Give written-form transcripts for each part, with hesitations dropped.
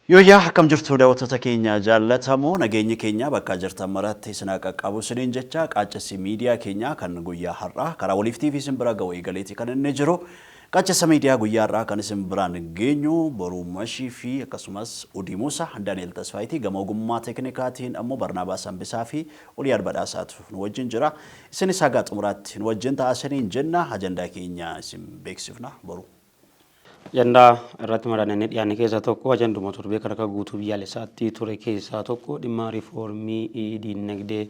Yooyyaa, akkam jirtu daawwattoota keenya jaallatamoo? Nageenyi keenya bakka jirtan maratti isin haa qaqqabu isiniin jecha, qaaccessi miidiyaa keenya kan guyyaa har'aa karaa Waliif TV isin bira ga'u eegaleeti kan inni jiru. Qaaccessa miidiyaa guyyaa har'aa kan isin biraan geenyu Boruu Mashii fi akkasumas Udii Muusaa Daani'el Tasfaayitii, gama ogummaa teeknikaatiin ammoo Barnaabaas Hambisaa fi Oliyaad Badhaasaatu nu wajjin jira. Isinis haga xumuraatti nu wajjin ta'a isiniin jenna. Ajandaa keenya isin beeksifna, Boruu. Ajandaa irratti mari'annee dhiyaanne keessaa tokko ajanduma torbee kan akka guutuu biyyaalessaatti ture keessaa tokko dhimma riifoormii diinagdee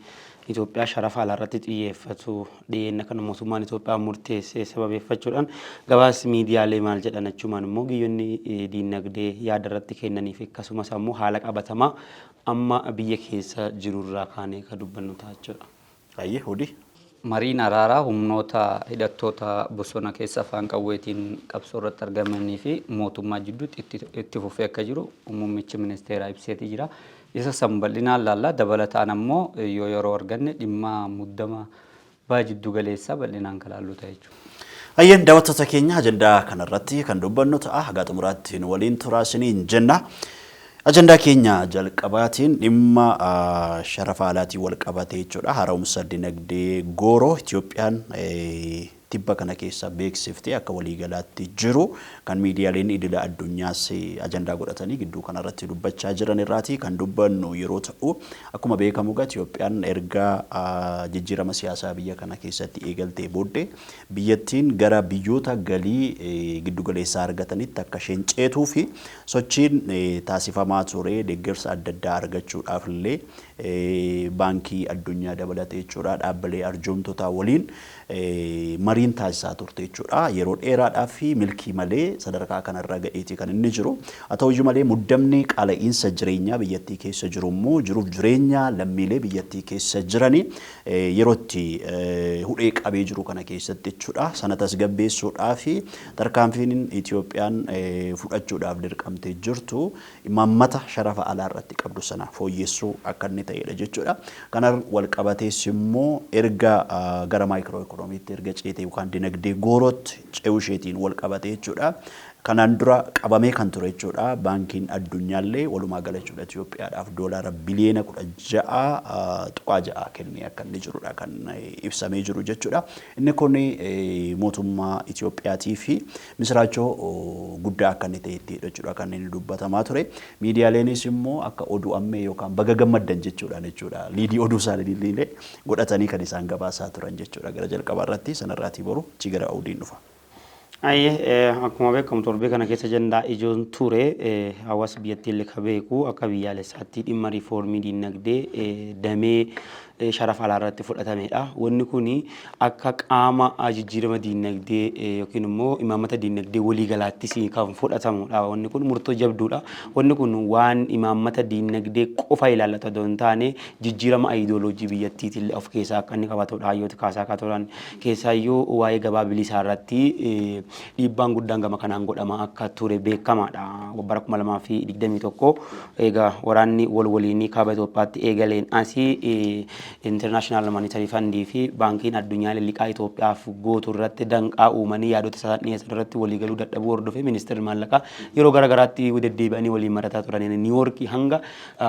Itoophiyaa sharafa alaa irratti xiyyeeffatu dhiyeenya kana mootummaan Itoophiyaa murteesse sababeeffachuudhaan gabaasni miidiyaalee maal jedhan, achumaan immoo biyyoonni diinagdee yaada irratti kennanii fi akkasumas ammoo haala qabatamaa amma biyya keessa jirurraa kaanee kan dubbannu ta'a jechuudha. Hayyee, Hudii. Mariin araaraa humnoota hidhattoota bosona keessa afaan qawweetiin qabsoo irratti argamanii fi mootummaa jidduutti itti fufee akka jiru muummichi ministeeraa ibseetii jira. Isa san bal'inaan laalla. Dabalataan ammoo yoo yeroo arganne dhimma muddama baha jiddu galeessaa bal'inaan kan laallu ta'a jechuudha. Hayyeen, daawwattoota keenya, ajandaa kanarratti kan dubbannu ta'a. Haga xumuraatti nu waliin turaa isiniin jenna. Ajandaa keenya jalqabaatiin dhimma sharafa alaatiin wal qabate jechuudha. Haaromsa dinagdee gooroo Itoophiyaan tibba kana keessa beeksiftee akka waliigalaatti jiru kan miidiyaaleen idila addunyaas ajandaa godhatanii gidduu kanarratti dubbachaa jiran irraati kan dubbannu yeroo ta'u, akkuma beekamu egaa Itoophiyaan erga jijjiirama siyaasaa biyya kana keessatti eegaltee booddee biyyattiin gara biyyoota galii giddugaleessaa argatanitti akka isheen ceetuu fi sochiin taasifamaa ture, deeggarsa adda addaa argachuudhaaf illee Baankii Addunyaa dabalatee jechuudha, dhaabbilee arjoomtotaa waliin mariin taasisaa turte jechuudha. Yeroo dheeraadhaaf fi milkii malee sadarkaa kanarra ga'eeti kan inni jiru. Haa ta'uyyuu malee, muddamni qaala'iinsa jireenyaa biyyattii keessa jiru immoo jiruuf jireenya lammiilee biyyattii keessa jiranii yeroo itti hudhee qabee jiru kana keessatti jechuudha. Sana tasgabbeessuudhaaf tarkaanfiin Itoophiyaan fudhachuudhaaf dirqamtee jirtu imaammata sharafa alaa irratti qabdu sana fooyyessuu akka inni ta'edha jechuudha. Kanaan wal qabatees immoo erga gara maayikiroo ikoonomiitti erga ceetee yookaan dinagdee goorootti ce'uu isheetiin wal qabatee jechuudha. Kanaan dura qabamee kan ture jechuudha. Baankiin Addunyaallee walumaa gala jechuudha Itoophiyaadhaaf doolaara biliyoona 16.6 kennee akka inni jirudha kan ibsamee jiru jechuudha. Inni kun mootummaa Itoophiyaatii fi misiraachoo guddaa akka inni ta'etti jechuudha kan inni dubbatamaa ture. Miidiyaaleenis immoo akka oduu ammee yookaan baga gammaddan jechuudhaan jechuudha. Liidii oduu isaanii illee godhatanii kan isaan gabaasaa turan jechuudha gara jalqabaa irratti. Sanarraatii Boru achi gara Audiin dhufa. Ayyee, akkuma beekamu torbee kana keessa ajandaa ijoon ture, hawaasa biyyattii illee ka beeku, akka biyyaalessaatti dhimma riifoormii diinagdee damee sharafa alaa irratti fudhatamedha. Wanni kun akka qaama jijjiirama diinagdee yookiin immoo imaammata diinagdee waliigalaattis kan fudhatamudha. Wanni kun murtoo jabduudha. Wanni kun waan imaammata diinagdee qofa ilaallatu osoo hin taane jijjiirama ayidooloojii biyyattiitillee of keessaa akka inni qabatudha hayyooti kaasaa akka turan. Keessaayyuu waa'ee gabaa bilisaa irratti dhiibbaan guddaan gama kanaan godhama akka ture beekamaadha. Bara 2021 egaa waraanni wal waliinii kaaba Itoophiyaatti eegaleen asii International Monetary Fund fi Baankiin Addunyaa liqaa Itoophiyaaf gootu irratti danqaa uumanii yaadota isaan dhiyeessan irratti waliigaluu dadhabuu hordofee ministeerri maallaqaa yeroo gara garaatti deddeebi'anii waliin mari'ataa turaniin Niiwoorkii hanga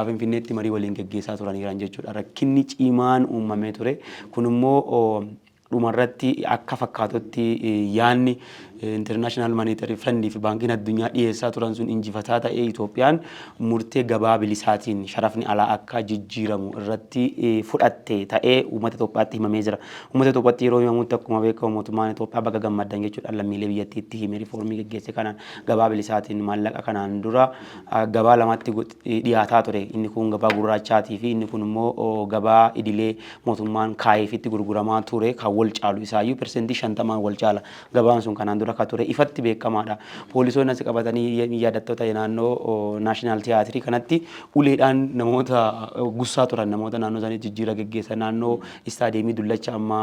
Finfinneetti marii waliin geggeessaa turaniiran jechuudha. Rakkinni cimaan uumamee ture. Kun immoo dhumarratti akka fakkaatutti yaanni International Monetary Fund fi Baankiin Addunyaa dhiyeessaa turan sun injifataa ta'ee Itoophiyaan murtee gabaa bilisaatiin sharafni alaa akka jijjiiramu irratti fudhatte ta'ee uummata Itoophiyaatti himamee jira. Uummata Itoophiyaatti yeroo himamutti akkuma beekamu mootummaan Itoophiyaa baga gammaddan jechuudhaan lammiilee biyyattiitti hime. Riifoormii geggeesse kanaan gabaa bilisaatiin maallaqa kanaan dura gabaa lamatti dhiyaataa ture. Inni kun gabaa gurraachaatii fi inni kun immoo gabaa idilee mootummaan kaayeefitti gurguramaa ture kan wal caalu isaayyuu 50%n wal caala. Gabaan sun kanaan dura kan ture ifatti beekamaadha. Poolisoonni as qabatanii yaadattoota naannoo Naashinaal Tiyaatirii kanatti uleedhaan namoota gussaa turan, namoota naannoo isaanii jijjiira geggeessan, naannoo istaadiyeemii dullacha amma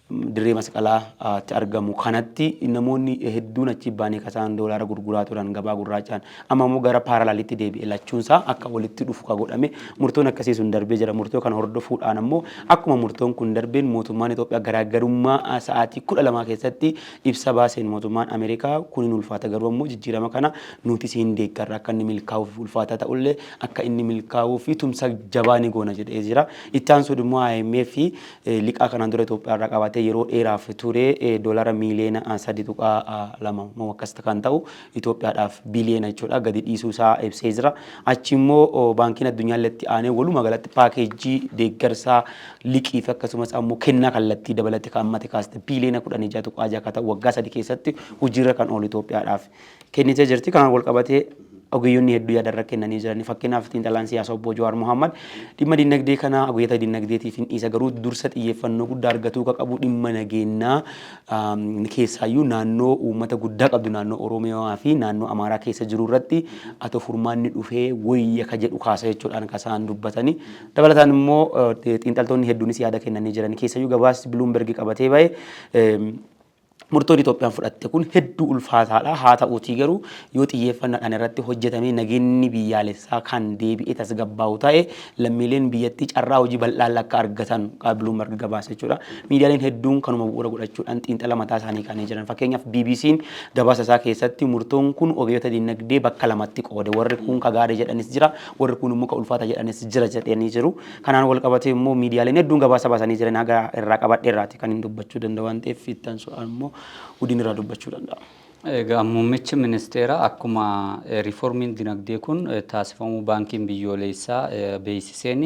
Dirree Masqalaatti argamu kanatti namoonni hedduun achi baanii kasaan doolaara gurguraa turan gabaa gurraachaan, amma immoo gara parallelitti deebi'e. Lachuunsaa akka walitti dhufu ka godhame murtoon akkasii sun darbee jira. Murtoo kana hordofuudhaan ammoo akkuma murtoon kun darbeen mootummaan Itoophiyaa garaagarummaa sa'aatii 12 keessatti ibsa baaseen, mootummaan Ameerikaa kun hin ulfaata, garuu ammoo jijjiirama kana nuti siin deeggarra, akka inni milkaa'uuf ulfaataa ta'ullee akka inni milkaa'uu fi tumsa jabaa ni goona jedhee jira. Itti aansuun immoo IMF liqaa kanaan dura Itoophiyaa irraa qabatee yeroo dheeraaf ture doolara miiliyoona 3.2 moo akkas kan ta'u Itoophiyaadhaaf biliyoona jechuudha gadi dhiisuu isaa ibsee jira. Achi immoo Baankiin Addunyaa illee itti aanee walumaa galatti paakeejii deeggarsaa liqii fi akkasumas ammoo kennaa kallattii dabalate kan ammate kaaste biliyoona 16.6 akka ta'u waggaa 3 keessatti hojiirra kan oolu Itoophiyaadhaaf kennitee jirti. Kanaan wal qabatee ogeeyyonni hedduu yaada irra kennanii jiran. Fakkeenyaaf, xiinxalaan siyaasaa obbo Jawaar Mohammad dhimma dinagdee kana ogeeyyota dinagdeetiif hin dhiisa, garuu dursa xiyyeeffannoo guddaa argatuu ka qabu dhimma nageenyaa, keessaayyuu naannoo uummata guddaa qabdu, naannoo Oromiyaa fi naannoo Amaaraa keessa jiru irratti atoo furmaanni dhufee wayya ka jedhu kaasa jechuudhaan ka isaan dubbatanii. Dabalataan immoo xiinxaltoonni hedduunis yaada kennanii jiran. Keessayyuu gabaasni Bloomberg qabatee bahe murtoon Itoophiyaan fudhatte kun hedduu ulfaataadha. Haa ta'uutii garuu yoo xiyyeeffannaadhaan irratti hojjetamee nageenyi biyyaalessaa kan deebi'ee tasgabbaa'u ta'e, lammiileen biyyattii carraa hojii bal'aan akka argatan Bloomberg gabaasa jechuudha. Miidiyaaleen hedduun kanuma bu'uura godhachuudhaan xiinxala mataa isaanii kaanii jiran. Fakkeenyaaf, BBC'n gabaasa isaa keessatti murtoon kun ogeeyyota dinagdee bakka lamatti qoode. Warri kun ka gaarii jedhanis jira, warri kun immoo ka ulfaata jedhanis jira jedhanii jiru. Kanaan wal qabatee immoo miidiyaaleen hedduun gabaasa baasanii jiran, haga irraa qabadhe irraati kan hin dubbachuu danda'u waan ta'eef, itti aansuudhaan immoo Udiin irraa dubbachuu danda'a. Egaa, muummichi ministeeraa akkuma riiformiin dinagdee kun taasifamuu Baankiin Biyyoolessaa beeksiseen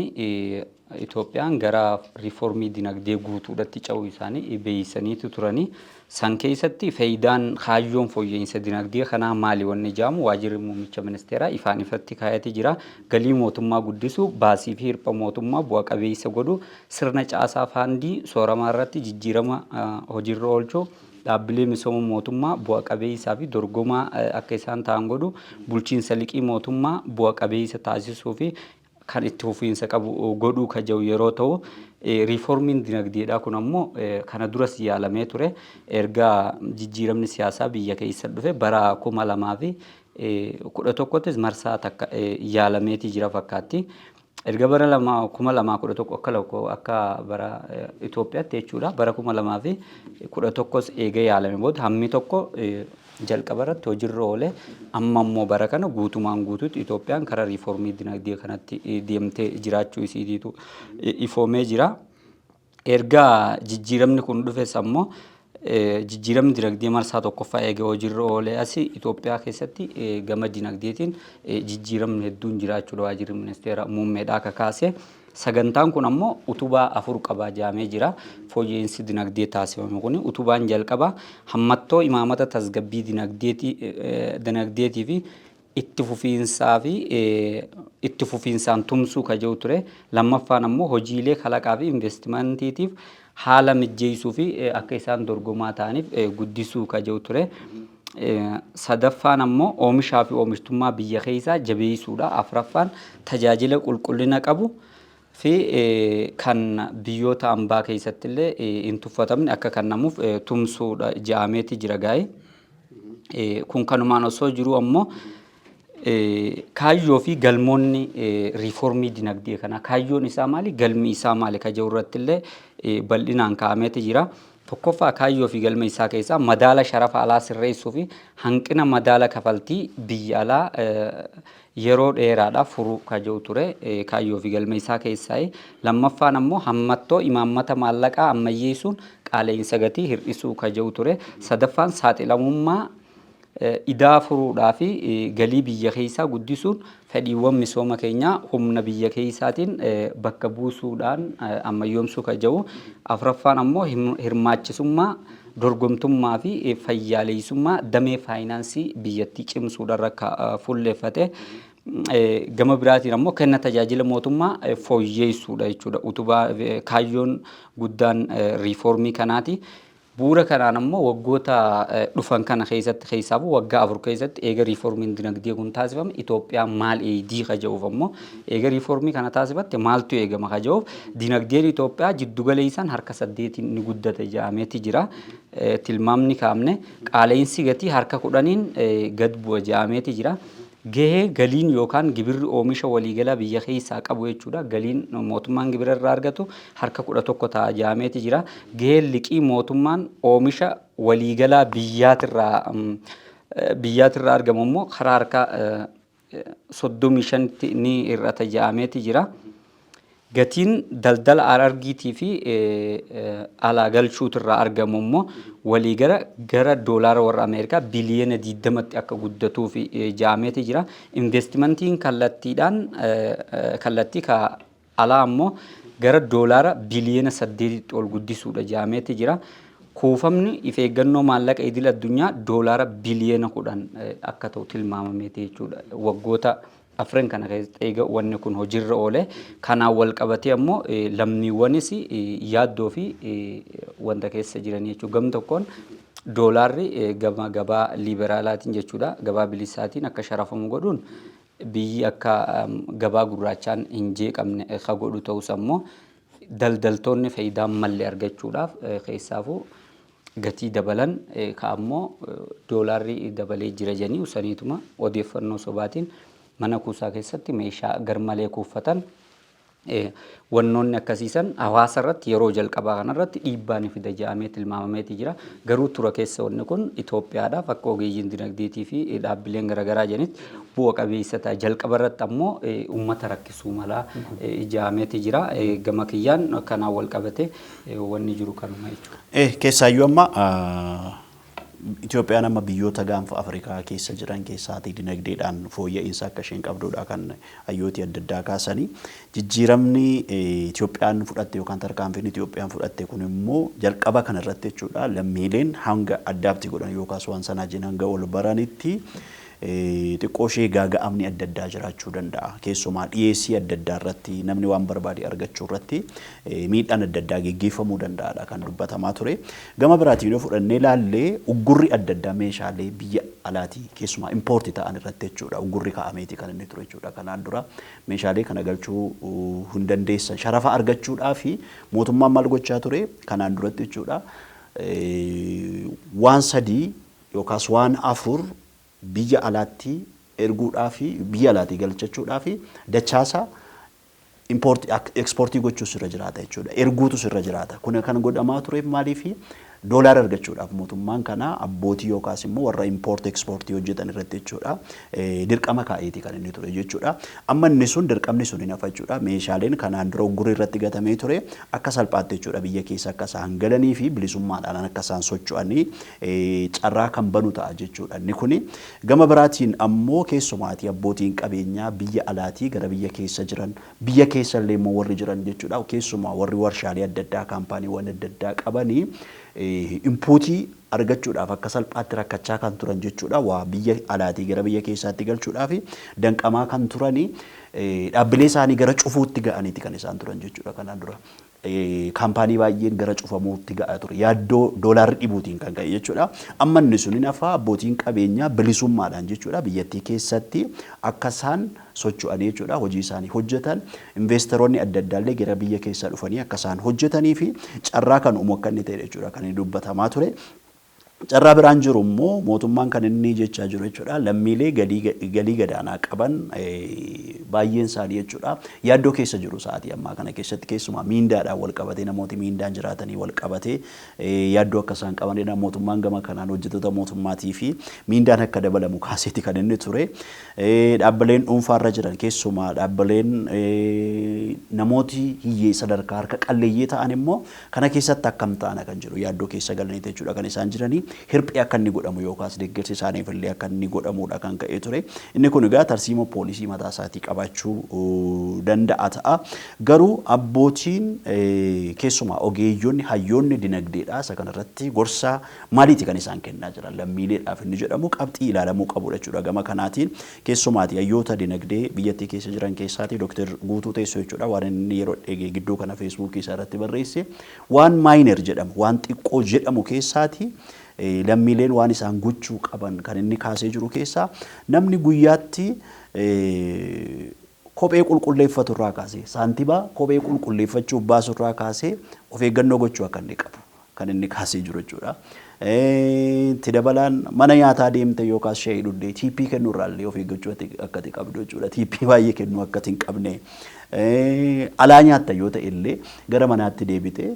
Itoophiyaan gara riiformii dinagdee guutuudhatti ce'uu isaanii beeksisaniitu turanii. San keessatti faayidaan kaayyoon fooyya'insa dinagdee kanaa maali wanni jedhamu waajirri muummicha ministeeraa ifaan ifatti kaayatee jira. Galii mootummaa guddisuu, baasii fi hirpha mootummaa bu'a qabeessa godhuu, sirna caasaa faandii sooramaa irratti jijjiirama hojiirra oolchuu, dhaabbilee misooma mootummaa bu'a qabeessaa fi dorgomaa akka isaan ta'an godhu, bulchiinsa liqii mootummaa bu'a qabeessa taasisuu fi kan itti fufiinsa qabu godhuu ka jiru yeroo ta'u, riiformiin dinagdeedhaa kun ammoo kana duras yaalamee ture. Erga jijjiiramni siyaasaa biyya keessa dhufe bara 2011ttis marsaa takka yaalameetii jira fakkaatti. Erga bara 2011 akka lakkoo akka bara Itoophiyaatti jechuudha, bara 2011s eega yaalame booda hammi tokko jalqaba irratti hojiirra oole. Amma immoo bara kana guutumaan guutuutti Itoophiyaan karaa riiformii dinagdee kanatti deemtee jiraachuu isiitiitu ifoomee jira. Erga jijjiiramni kun dhufes ammoo jijjiiramni dinagdee marsaa tokkoffaa eega hojiirra oolee asi Itoophiyaa keessatti gama dinagdeetiin jijjiiramni hedduun jiraachuudha waajirri ministeera muummeedhaa akka kaase. Sagantaan kun ammoo utubaa afur qabaa jaamee jira. Fooyya'insi dinagdee taasifame kun utubaan jalqabaa hammattoo imaamata tasgabbii dinagdeetii fi itti fufiinsaa fi itti fufiinsaan tumsuu ka jiru ture. Lammaffaan ammoo hojiilee kalaqaa fi investimantiitiif haala mijjeessuu fi akka isaan dorgomaa ta'aniif guddisuu ka jiru ture. Sadaffaan ammoo oomishaa fi oomishtummaa biyya keessaa jabeessuudha. Afraffaan tajaajila qulqullina qabu fi kan biyyoota ambaa keessatti illee hin tuffatamne akka kennamuuf tumsuudha ja'ameeti jira gaa'e. Kun kanumaan osoo jiru ammoo kaayyoo fi galmoonni riiformii dinagdee kanaa, kaayyoon isaa maali, galmi isaa maali ka jiru irratti illee bal'inaan kaa'ameeti jira. Tokkoffaa, kaayyoo fi galma isaa keessaa madaala sharafa alaa sirreessuu fi hanqina madaala kafaltii biyya alaa yeroo dheeraadhaaf furuu ka jiru ture kaayyoo fi galma isaa keessaa. Lammaffaan ammoo hammattoo imaammata maallaqaa ammayyeessuun qaala'insa gatii hir'isuu ka jiru ture. Sadaffaan saaxilamummaa idaa furuudhaa fi galii biyya keessaa guddisuun fedhiiwwan misooma keenyaa humna biyya keessaatiin bakka buusuudhaan ammayyoomsuu ka jiru. Afraffaan ammoo hirmaachisummaa, dorgomtummaa fi fayyaaleessummaa damee faayinaansii biyyattii cimsuudhaan akka fuulleeffate. Gama biraatiin ammoo kenna tajaajila mootummaa fooyyeessuudha jechuudha. Utubaa kaayyoon guddaan riiformii kanaati. Bu'uura kanaan ammoo waggoota dhufan kana keessatti, keessaafuu waggaa 4 keessatti, eega riiformiin dinagdee kun taasifame Itoophiyaan maal eegdii ka jedhuuf, ammoo eega riiformii kana taasifatte maaltu eegama ka jedhuuf, dinagdeen Itoophiyaa jiddugaleessaan harka 8n ni guddata jedhameeti jira. Tilmaamni kaa'amne qaala'insi gatii harka 10n gad bu'a jedhameeti jira. Gahee galiin yookaan gibirri oomisha waliigalaa biyya keessaa qabu jechuudha. Galiin mootummaan gibira irraa argatu harka 11 ta'a jedhameeti jira. Gaheen liqii mootummaan oomisha waliigalaa biyyaatirraa argamu immoo karaa harka 35tti ni hir'ata jedhameeti jira. Gatiin daldala alargiitii fi alaa galchuutirraa argamu immoo waliigala gara doolaara warra Ameerikaa biliyoona 20tti akka guddatuuf jedhameeti jira. Investimentiin kallattiidhaan kallattii ka alaa ammoo gara doolaara biliyoona 8tti ol guddisuudha jedhameeti jira. Kuufamni if eeggannoo maallaqa idil addunyaa doolaara biliyoona 10 akka ta'u tilmaamameeti jechuudha. Waggoota afran kana keessatti eega wanni kun hojiirra oole, kanaan wal qabatee ammoo lammiiwwanis yaaddoo fi wanta keessa jiranii jechuudha. Gam tokkoon doolaarri gama gabaa liiberaalaatiin jechuudha, gabaa bilisaatiin akka sharafamu godhuun biyyi akka gabaa gurraachaan hin jeeqamne ka godhu ta'us, ammoo daldaltoonni faayidaa malle argachuudhaaf keessaafuu gatii dabalan ka ammoo doolaarri dabalee jira jedhanii usaniituma odeeffannoo sobaatiin mana kuusaa keessatti meeshaa garmalee kuuffatan, wannoonni akkasiisan hawaasa irratti yeroo jalqabaa kanarratti dhiibbaa ni fida jedhamee tilmaamameeti jira. Garuu tura keessa wanni kun Itoophiyaadhaaf akka ogeeyyiin dinagdeetii fi dhaabbileen garaagaraa jedhanitti bu'a qabeessa ta'a. Jalqaba irratti ammoo uummata rakkisuu mala jedhameeti jira. Gama kiyyaan kanaan wal qabate wanni jiru kanuma jechuudha. Keessaayyuu amma Itoophiyaan amma biyyoota gaanfa Afrikaa keessa jiran keessaatii dinagdeedhaan fooyya'insa akka isheen qabdudha kan hayyooti adda addaa kaasanii. Jijjiiramni Itoophiyaan fudhatte yookaan tarkaanfiin Itoophiyaan fudhatte kun immoo jalqaba kanarratti jechuudha lammiileen hanga adapt godhan yookaas waan sanaa jiran hanga ol baranitti xiqqoo ishee gaaga'amni adda addaa jiraachuu danda'a. Keessumaa dhiyeessii adda addaa irratti, namni waan barbaade argachuu irratti miidhaan adda addaa geggeeffamuu danda'aadha kan dubbatamaa ture. Gama biraatiin yoo fudhannee ilaallee, uggurri adda addaa meeshaalee biyya alaatii keessumaa import ta'an irratti jechuudha uggurri kaa'ameeti kan inni ture jechuudha. Kanaan dura meeshaalee kana galchuu hin dandeessan. Sharafa argachuudhaa fi mootummaan maal gochaa ture kanaan duratti jechuudha? Waan sadii yookaas waan afur biyya alaatti erguudhaa fi biyya alaatii galchachuudhaa fi dachaasa import ekspoortii gochuu sirra jiraata jechuudha. Erguutu sirra jiraata. Kun kan godhamaa tureef maaliifi? Doolaara argachuudhaaf mootummaan kana abbootii yookaas immoo warra import ekspoortii hojjetan irratti jechuudha dirqama kaa'eeti kan inni ture jechuudha. Amma inni sun dirqamni sun hin hafa jechuudha. Meeshaaleen kanaan dura uggurri irratti gatamee ture akka salphaatti jechuudha biyya keessa akka isaan galanii fi bilisummaadhaan akka isaan socho'anii carraa kan banu ta'a jechuudha. Inni kuni gama biraatiin ammoo keessumaatii abbootiin qabeenyaa biyya alaatii gara biyya keessa jiran, biyya keessa illee immoo warri jiran jechuudha. Keessumaa warri warshaalee adda addaa, kaampaaniiwwan adda addaa qabanii inpuutii argachuudhaaf akka salphaatti rakkachaa kan turan jechuudha. Waa biyya alaatii gara biyya keessaatti galchuudhaaf danqamaa kan turanii, dhaabbilee isaanii gara cufuutti ga'aniiti kan isaan turan jechuudha kanaan dura. Kaampaanii baay'een gara cufamuutti ga'aa ture. Yaaddoo doolaarri dhibuutiin kan ka'e jechuudha. Amma inni sun hin hafaa, abbootiin qabeenyaa bilisummaadhaan jechuudha biyyattii keessatti akka isaan socho'anii jechuudha hojii isaanii hojjetan, investeroonni adda addaallee gara biyya keessaa dhufanii akka isaan hojjetanii fi carraa kan uumu akka inni ta'e jechuudha kan inni dubbatamaa ture. Carraa biraan jiru immoo mootummaan kan inni jechaa jiru jechuudha lammiilee galii gadaanaa qaban baay'een isaanii jechuudha yaaddoo keessa jiru sa'aatii ammaa kana keessatti, keessumaa miindaadhaan wal qabatee, namooti miindaan jiraatanii wal qabatee yaaddoo akka isaan qabanidha. Mootummaan gama kanaan hojjettoota mootummaatii fi miindaan akka dabalamu kaaseeti kan inni ture. Dhaabbileen dhuunfaarra jiran, keessumaa dhaabbileen namooti hiyyee sadarkaa harka qalleeyyii ta'an immoo kana keessatti akkam ta'ana kan jiru yaaddoo keessa galaniiti jechuudha kan isaan jiranii. Hirphee akka inni godhamu yookaas deeggarsi isaaniif illee akka inni godhamudha kan ka'ee ture. Inni kun egaa tarsiimoo poolisii mataa isaatii qabaachuu danda'a ta'a. Garuu abbootiin, keessumaa ogeeyyonni, hayyoonni dinagdeedha, isa kanarratti gorsa maaliiti kan isaan kennaa jiran lammiileedhaaf inni jedhamu qabxii ilaalamuu qabudha jechuudha. Gama kanaatiin keessumaati hayyoota dinagdee biyyattii keessa jiran keessaati Dr. Guutuu Teessoo jechuudha, waan inni yeroo dheegee gidduu kana Feesbuukii isaa irratti barreesse, waan minor jedhamu, waan xiqqoo jedhamu keessaati lammiileen waan isaan gochuu qaban kan inni kaasee jiru keessaa, namni guyyaatti kophee qulqulleeffatu irraa kaasee, saantima kophee qulqulleeffachuuf baasu irraa kaasee of eeggannoo gochuu akka inni qabu kan inni kaasee jiru jechuudha. Itti dabalaan mana nyaataa deemte yookaas shaayii dhugdee tip kennuu irraa illee of eeggachuu akka ati qabdu jechuudha. Tip baay'ee kennuu akka ati hin qabne. Alaa nyaatta yoo ta'e illee gara manaatti deebitee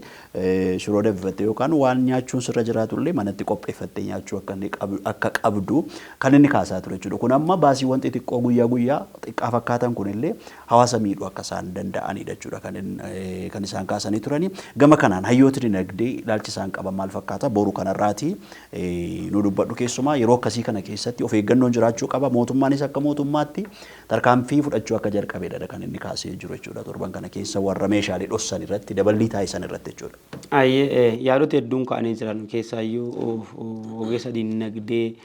shiroo danfifattee yookaan waan nyaachuun sirra jiraatu illee manatti qopheeffattee nyaachuu akka inni akka qabdu kan inni kaasaa ture jechuudha. Kun amma baasiiwwan xixiqqoo guyyaa guyyaa xiqqaa fakkaatan kun illee hawaasa miidhuu akka isaan danda'anidha jechuudha kan isaan kaasanii turani. Gama kanaan hayyooti dinagdee ilaalchi isaan qaban maal fakkaata? Boru kanarraati nu dubbadhu. Keessumaa yeroo akkasii kana keessatti of eeggannoon jiraachuu qaba. Mootummaanis akka mootummaatti tarkaanfii fudhachuu akka jalqabedha kan inni kaasee jiru jechuudha. Torban kana keessa warra meeshaalee dhossan irratti, daballii taasisan irratti jechuudha. Ayyee, yaadota hedduun ka'anii jiran. Keessaayyuu ogeessa dinagdee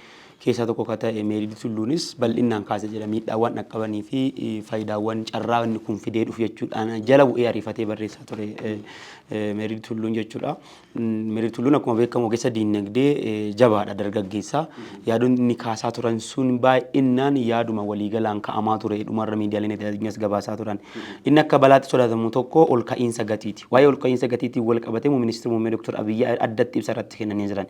keessaa tokko kan ta'e Meeriid Tulluunis bal'inaan kaasee jira, miidhaawwan dhaqqabanii fi faayidaawwan carraa inni kun fidee dhufu jechuudhaan jala bu'ee ariifatee barreessaa ture Meeriid Tulluun jechuudha. Meeriid Tulluun akkuma beekamu ogeessa dinagdee jabaadha, dargaggeessa. Yaadonni inni kaasaa turan sun baay'inaan yaaduma waliigalaan ka'amaa ture, dhumarra miidiyaaleen addunyaas gabaasaa turan. Inni akka balaatti sodaatamu tokko ol ka'iinsa gatiiti. Waa'ee ol ka'iinsa gatiitiin wal qabatee ministeerri muummee Dr. Abiyyi addatti ibsa irratti kennanii jiran.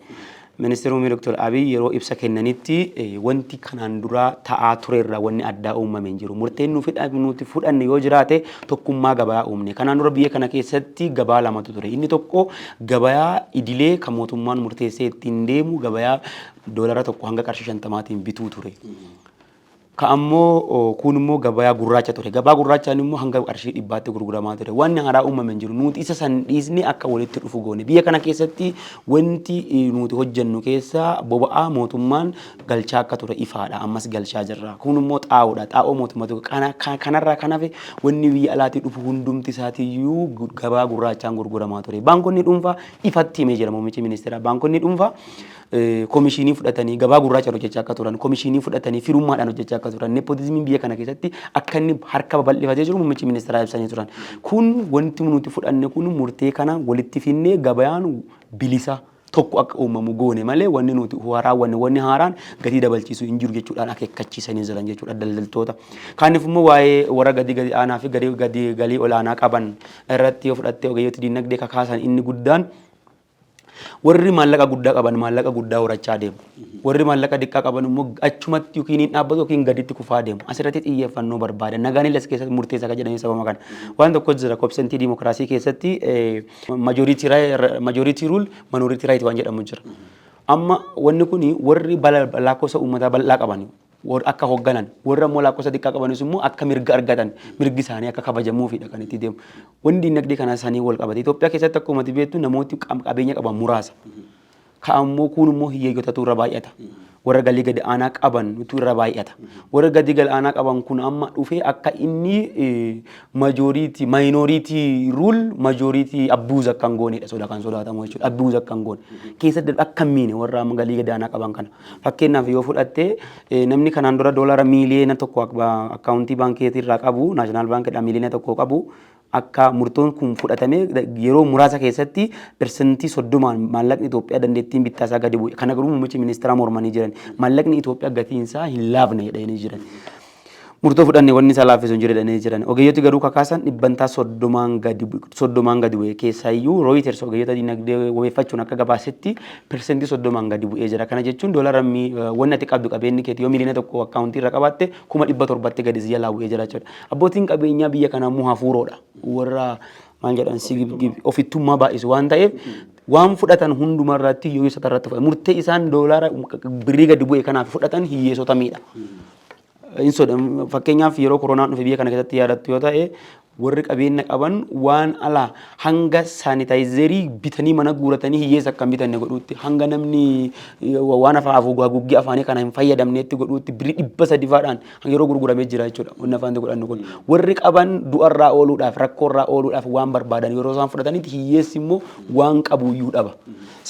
Ministeerri muummee Dr. Abiy yeroo ibsa kennanitti, wanti kanaan dura ta'aa turerraa wanni addaa uumame hin jiru. Murteen nuti fudhanne yoo jiraate tokkummaa gabaa uumne. Kanaan dura biyya kana keessatti gabaa lamatu ture. Inni tokko gabayaa idilee kan mootummaan murteessee ittiin deemu, gabayaa doolara 1 hanga qarshii 50n bituu ture. Ka ammoo kun immoo gabayaa gurraacha ture. Gabaa gurraachaan immoo hanga qarshii 100tti gurguramaa ture. Wanni haaraa uumame hin jiru. Nuti isa san dhiisnee akka walitti dhufu goone. Biyya kana keessatti wanti nuti hojjennu keessaa boba'aa mootummaan galchaa akka ture ifaadha. Ammas galchaa jirra. Kun immoo xaa'oodha. Xaa'oo mootummatu kanarraa kan hafe wanni biyya alaatii dhufu hundumti isaatiiyyuu gabaa gurraachaan gurguramaa ture. Baankonni dhuunfaa, ifatti himee jira muummichi ministeeraa. Baankonni dhuunfaa komishinii fudhatanii gabaa gurraacha hojjechaa akka turan, komishinii fudhatanii firummaadhaan hojjechaa akka turan, nepotismiin biyya kana keessatti akka inni harka babal'ifatee jiru muummichi ministeeraa ibsanii turan. Kun wanti nuti fudhanne kun murtee kana walitti finnee gabayaan bilisa tokko akka uumamu goone malee wanni nuti raawwanne wanni haaraan gatii dabalchiisu hin jiru jechuudhaan akeekkachiisanii jiran jechuudha daldaltoota. Kaaniif immoo waa'ee warra gadi gadi aanaa fi gadi gadi galii olaanaa qaban irratti yoo fudhatte, ogeeyyota dinagdee kakaasan inni guddaan, warri maallaqa guddaa qaban maallaqa guddaa horachaa deemu. Warri maallaqa xiqqaa qaban immoo achumatti yookiin hin dhaabbatu yookiin gaditti kufaa deemu. Asirratti xiyyeeffannoo barbaada. Nagaan illee as keessatti murteessaa kan jedhanii sababa kana. Waan tokko jira, koopsentii dimokiraasii keessatti majority rule, minority right waan jedhamu jira. Amma wanni kun warri lakkoofsa uummataa bal'aa qaban warra akka hoogganan, warra immoo lakkoofsa xiqqaa qabanis immoo akka mirga argatan, mirgi isaanii akka kabajamuufidha kan itti deemu. Wanni dinagdee kana isaanii wal qabate. Itoophiyaa keessatti akkuma ati beektu namooti qabeenya qaban muraasa. Ka ammoo kun immoo hiyyeeyyotatu irra baay'ata. Warra galii gadi aanaa qabantu irra baay'ata. Warra gadi gadi aanaa qaban kun amma dhufee akka inni majority, minority rule, majority abuse akka hin goonedha soda kan sodaatamu jechuudha. Abuse akka hin goone. Keessatti akka hin miine warra amma galii gadi aanaa qaban kana. Fakkeenyaaf yoo fudhatte, namni kanaan dura doolara 1 miiliyoona akkaawuntii baankii irraa qabu, National Baankiidhaa 1 miiliyoona qabu, akka murtoon kun fudhatame yeroo muraasa keessatti 30% maallaqni Itoophiyaa dandeettiin bittaa isaa gadi bu'e. Kana garuu muummichi ministeeraa mormanii jiran. Maallaqni Itoophiyaa gatiin isaa hin laafne jedhanii jiran. Murtoo fudhanne wanni isaa laaffisu hin jiru jedhanii jiran. Ogeeyyoti garuu kakaasan 30% gadi bu'e. Keessaayyuu Reuters ogeeyyota dinagdee wabeeffachuun akka gabaasetti 30% gadi bu'ee jira. Kana jechuun doolara wanni ati qabdu, qabeenyi keeti yoo 1 miiliyoona akkaawuntii irra qabaatte, 700,000tti gadi si jalaa bu'ee jira jechuudha. Abbootiin qabeenyaa biyya kanaa immoo hafuuroodha. Warra maal jedhan, si ofittummaa baay'isu waan ta'eef, waan fudhatan hundumarratti hiyyeessota irratti fudhatan. Murtee isaan doolara birrii gadi bu'e kanaaf fudhatan hiyyeessota miidha. Hin soda. Fakkeenyaaf yeroo koronaan dhufe biyya kana keessatti yaadattu yoo ta'e, Warri qabeenya qaban waan alaa hanga sanitizer bitanii mana guuratanii hiyyeessa akka hin bitanne godhuutti, hanga namni waan afaan haguuggii afaanii kana hin fayyadamneetti godhuutti, birrii 300 faadhaan yeroo gurguramee jira jechuudha. Wanni afaan godhannu kun warri qaban du'arraa ooluudhaaf, rakkoorraa ooluudhaaf waan barbaadan yeroo isaan fudhatanitti, hiyyeessi immoo waan qabuyyuu dhaba.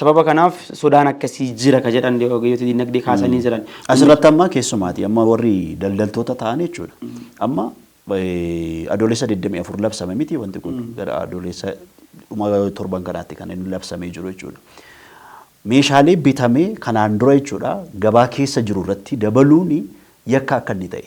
Sababa kanaaf sodaan akkasii jira ka jedhan ogeeyyota dinagdee kaasanii jiran. Asirratti amma keessumaati amma warri daldaltoota ta'an jechuudha. Amma Adoolessa 24 labsame miti? Wanti kun gara adoolessa dhuma torban kanaatti kan inni labsamee jiru jechuudha. Meeshaalee bitamee kanaan dura jechuudha gabaa keessa jiru irratti dabaluun yakka akka inni ta'e,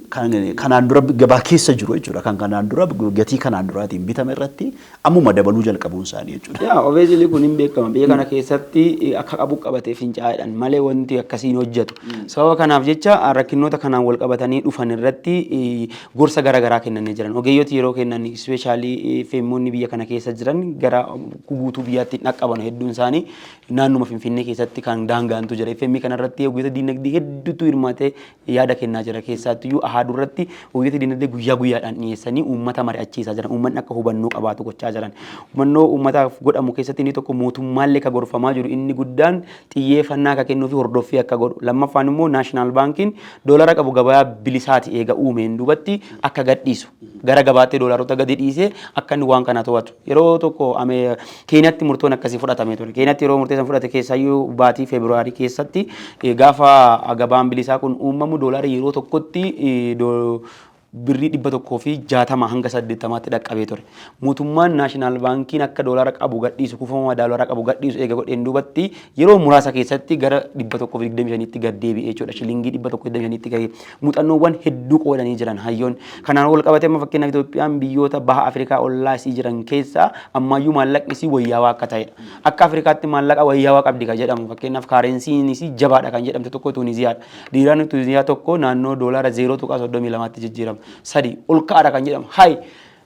kanaan dura gabaa keessa jiru jechuudha, kan kanaan dura gatii kanaan duraatiin bitame irratti ammuma dabaluu jalqabuun isaanii jechuudha. Yaa, obviously kun hin beekama. Biyya kana keessatti akka qabu qabatee fincaa'eedhaan malee wanti akkasiin hojjetu. Sababa kanaaf jecha rakkinnoota kanaan wal qabatanii dhufan irratti gorsa garaa garaa kennanii jiran. Ogeeyyoti yeroo kennan, especially FMoonni biyya kana keessa jiran gara guutuu biyyaatti dhaqqaban, hedduun isaanii naannuma Finfinnee keessatti kan daangaantu jira. FM kanarratti ogeeyyota diinagdee hedduutu hirmaatee yaada kennaa jira. Keessattuyyuu Ahaaduu irratti ogeeyyota diinagdee guyyaa guyyaadhaan dhiyeessanii uummata mari'achiisaa jiran. Uummanni akka hubannoo qabaatu gochaa jiran. Hubannoo uummataaf godhamu keessatti inni tokko mootummaallee ka gorfamaa jiru inni guddaan xiyyeeffannaa akka kennuu fi hordoffii akka godhu. Lammaffaan immoo National Baankiin doolara qabu gabayaa bilisaati eega uumeen duubatti akka gadhiisu. Gara gabaatti doolaarota gadi dhiisee akka inni waan kana to'atu. Yeroo tokko Keeniyatti murtoon akkasii fudhatamee ture. Keeniyatti yeroo murteessan fudhate keessaayyuu baatii Feebruaarii keessatti gaafa gabaan bilisaa kun uumamu doolaarri yeroo tokkotti birrii 160 hanga 80tti dhaqqabee ture. Mootummaan National Baankiin akka doolaara qabu gadhiisu, kuufama doolaara qabu gadhiisu eega godheen duubatti yeroo muraasa keessatti gara 125tti gad deebi'e jechuudha. Shilingii 125tti gahee muuxannoowwan hedduu qoodanii jiran hayyoon. Kanaan wal qabatee amma fakkeenyaaf Itoophiyaan biyyoota baha Afrikaa ollaa isii jiran keessaa ammayyuu maallaqni isii wayyaawaa akka ta'edha. Akka Afrikaatti maallaqa wayyaawaa qabdi kan jedhamu, fakkeenyaaf currencyn isii jabaadha kan jedhamte tokko Tuuniziyaadha. Diinaarri Tuuniziyaa tokko naannoo doolaara 0.32tti jijjiirama. Sadi ol ka'aadha kan jedhamu. Hayi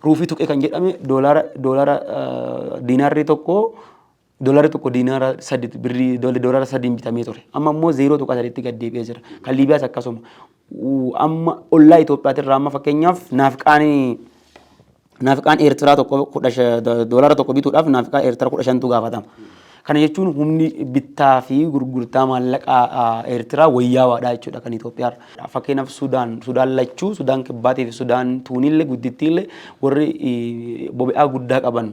ruufii tuqee kan jedhame doolaara diinaarri tokko, doolaarri tokko diinaara sadi, birrii doolaara sadiin bitamee ture. Amma immoo 0.3tti gad deebi'ee jira. Kan Liibiyaas akkasuma. Amma ollaa Itoophiyaatirraa amma fakkeenyaaf naafiqaan Eertiraa tokko doolaara tokko bituudhaaf naafiqaa Eertiraa 15tu gaafatama. Kana jechuun humni bittaa fi gurgurtaa maallaqaa Eertiraa wayyaawaadha jechuudha kan Itoophiyaarra. Fakkeenyaaf Sudaan lachuu, Sudaan Kibbaatii fi Sudaan Tuunillee guddittiillee, warri boba'aa guddaa qaban,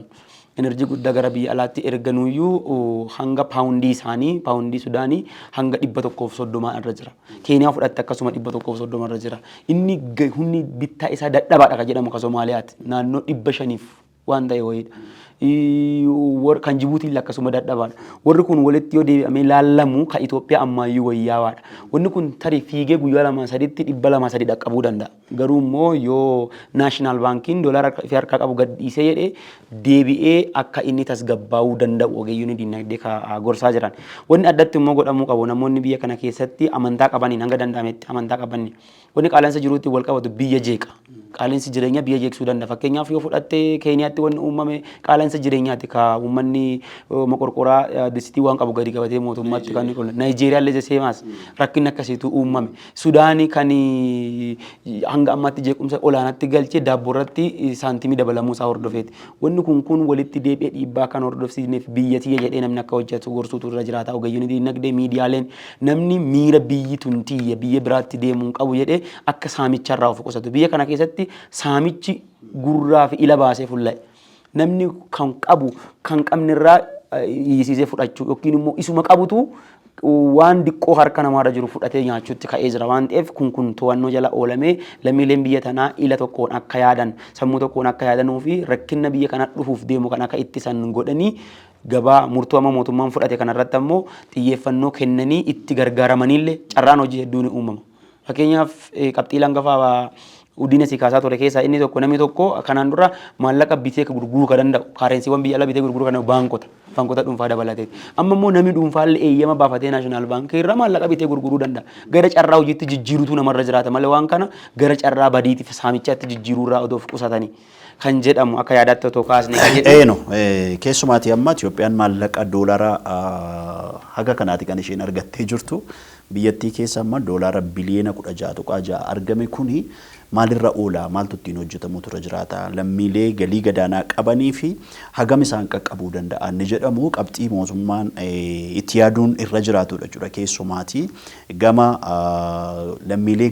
energy guddaa gara biyya alaatti erganuyyuu, hanga paawundii isaanii, paawundii Sudaanii hanga 130 irra jira. Keeniyaa fudhatte akkasuma 130 irra jira. Inni humni bittaa isaa dadhabaadha kan jedhamu kan Somaaliyaati. Naannoo 500f waan ta'e wayiidha. Kan Jibuutiin akkasuma dadhabaadha. Warri kun walitti yoo deebi'amee laallamu kan Itoophiyaa ammaayyuu wayyaawaadha. Wanni kun tarii fiigee guyyaa lama saditti 203 dhaqqabuu danda'a. Garuu immoo yoo National Baankiin doolaara fi harkaa qabu gad dhiisee jedhee deebi'ee akka inni tasgabbaa'uu danda'u ogeeyyiin dinagdee gorsaa jiran. Wanni addatti immoo godhamuu qabu, namoonni biyya kana keessatti amantaa qabaniin, hanga danda'ametti amantaa qabaniin, wanni qaala'insa jiruutti wal qabatu biyya jeeqa. Qaala'insi jireenyaa biyya jeeqsuu danda'a. Fakkeenyaaf yoo fudhatte Keeniyaatti wanni uumame qaala'insa jireenyaati, ka uummanni moqorqoraa disitii waan qabu gadi qabatee mootummaatti kan inni. Naayijeeriyaan illee seemaas rakkinni akkasiitu uumame. Sudaanii kan hanga ammaatti jeequmsa olaanaatti galchee daabboo irratti saantimii dabalamuu isaa hordofeeti. Wanni kun walitti deebi'ee dhiibbaa kan hordofsiisneef biyya tiyya jedhee namni akka hojjetu gorsuutu irra jiraata. Ogeeyyiin dinagdee, miidiyaaleen, namni miira biyyi tun tiyya, biyya biraatti deemuu hin qabu jedhee akka saamicharraa of qusatu. Biyya kana keessatti saamichi gurraa fi ila baasee fulla'e. Namni kan qabu kan qabnerraa hiisiisee fudhachuu yookiin immoo isuma qabutu waan diqqoo harka namaarra jiru fudhatee nyaachuutti ka'ee jira waan ta'eef, kun to'annoo jala oolamee lammiileen biyya tanaa ila tokkoon akka yaadan, sammuu tokkoon akka yaadanuu fi rakkina biyya kana dhufuuf deemu kan akka ittisan godhanii, gabaa murtoo amma mootummaan fudhate kanarratti ammoo xiyyeeffannoo kennanii itti gargaaramaniillee carraan hojii hedduun ni uumama. Fakkeenyaaf qabxii langafaa guddina si kaasaa ture keessaa inni tokko, namni tokko kanaan dura maallaqa bitee gurguruu kan danda'u, currencywwan biyya alaa bitee gurguruu kan danda'u baankota dhuunfaa dabalatee. Amma immoo namni dhuunfaallee eeyyama baafatee National Baankii irraa maallaqa bitee gurguruu danda'a. Gara carraa hojiitti jijjiiruutu namarra jiraata malee waan kana gara carraa badiitiif saamichaatti jijjiiruu irraa odoo of qusatanii kan jedhamu akka yaadaatti otoo kaasne kan jedhu. Eeno, keessumaati amma Itoophiyaan maallaqa doolaara haga kanaati kan isheen argattee jirtu. Biyyattii keessa amma doolaara biliyoona 16.6 argame kuni maalirra oola, maaltu ittiin hojjetamutu irra jiraata, lammiilee galii gadaanaa qabanii fi hagam isaan qaqqabuu danda'an ni jedhamu qabxii mootummaan itti yaaduun irra jiraatudha jechuudha. Keessumaatii gama lammiilee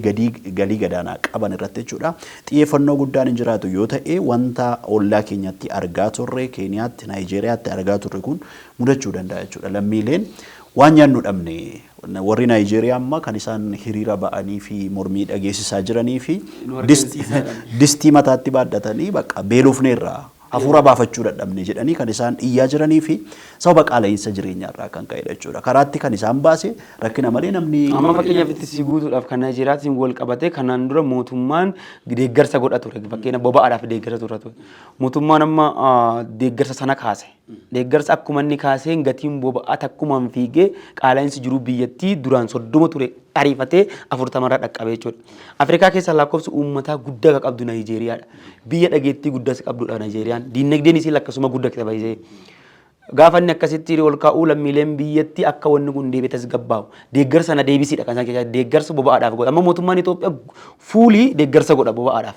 galii gadaanaa qaban irratti jechuudha. Xiyyeeffannoo guddaan hin jiraatu yoo ta'e, wanta ollaa keenyatti argaa turre, Keeniyaatti, Naayijeeriyaatti argaa turre kun mudachuu danda'a jechuudha. Lammiileen waan nyaannu dhabne, warri Naayijeeriyaa amma kan isaan hiriira ba'anii fi mormii dhageessisaa jiranii fi distii mataatti baadhatanii bakka beelofneerra, hafuura baafachuu dadhabne jedhanii kan isaan iyyaa jiranii fi sababa qaala'insa jireenyaarraa kan ka'edha jechuudha. Karaatti kan isaan baase rakkina malee namni. Amma fakkeenyaaf itti si guutuudhaaf, kan Naayijeeriyaatiin wal qabate, kanaan dura mootummaan deeggarsa godha ture. Fakkeenya boba'aadhaaf deeggarsa ture. Mootummaan amma deeggarsa sana kaase. Deeggarsa akkuma inni kaaseen gatiin boba'aa takkumaan fiigee, qaala'insi jiruu biyyattii duraan 30 ture ariifatee 40rra dhaqqabe jechuudha. Afrikaa keessaa lakkoofsi uummataa guddaa kan qabdu Naayijeeriyaadha. Biyya dhageettii guddaas qabdudha Naayijeeriyaan. Diinagdeen isii akkasuma guddaa baay'isee. Gaafa inni akkasitti ol ka'uu, lammiileen biyyattii akka wanni kun deebi'ee tasgabbaa'u deeggarsa na deebisiidha kan isaan keessaa deeggarsa boba'aadhaaf godha. Amma mootummaan Itoophiyaa fuulii deeggarsa godha boba'aadhaaf.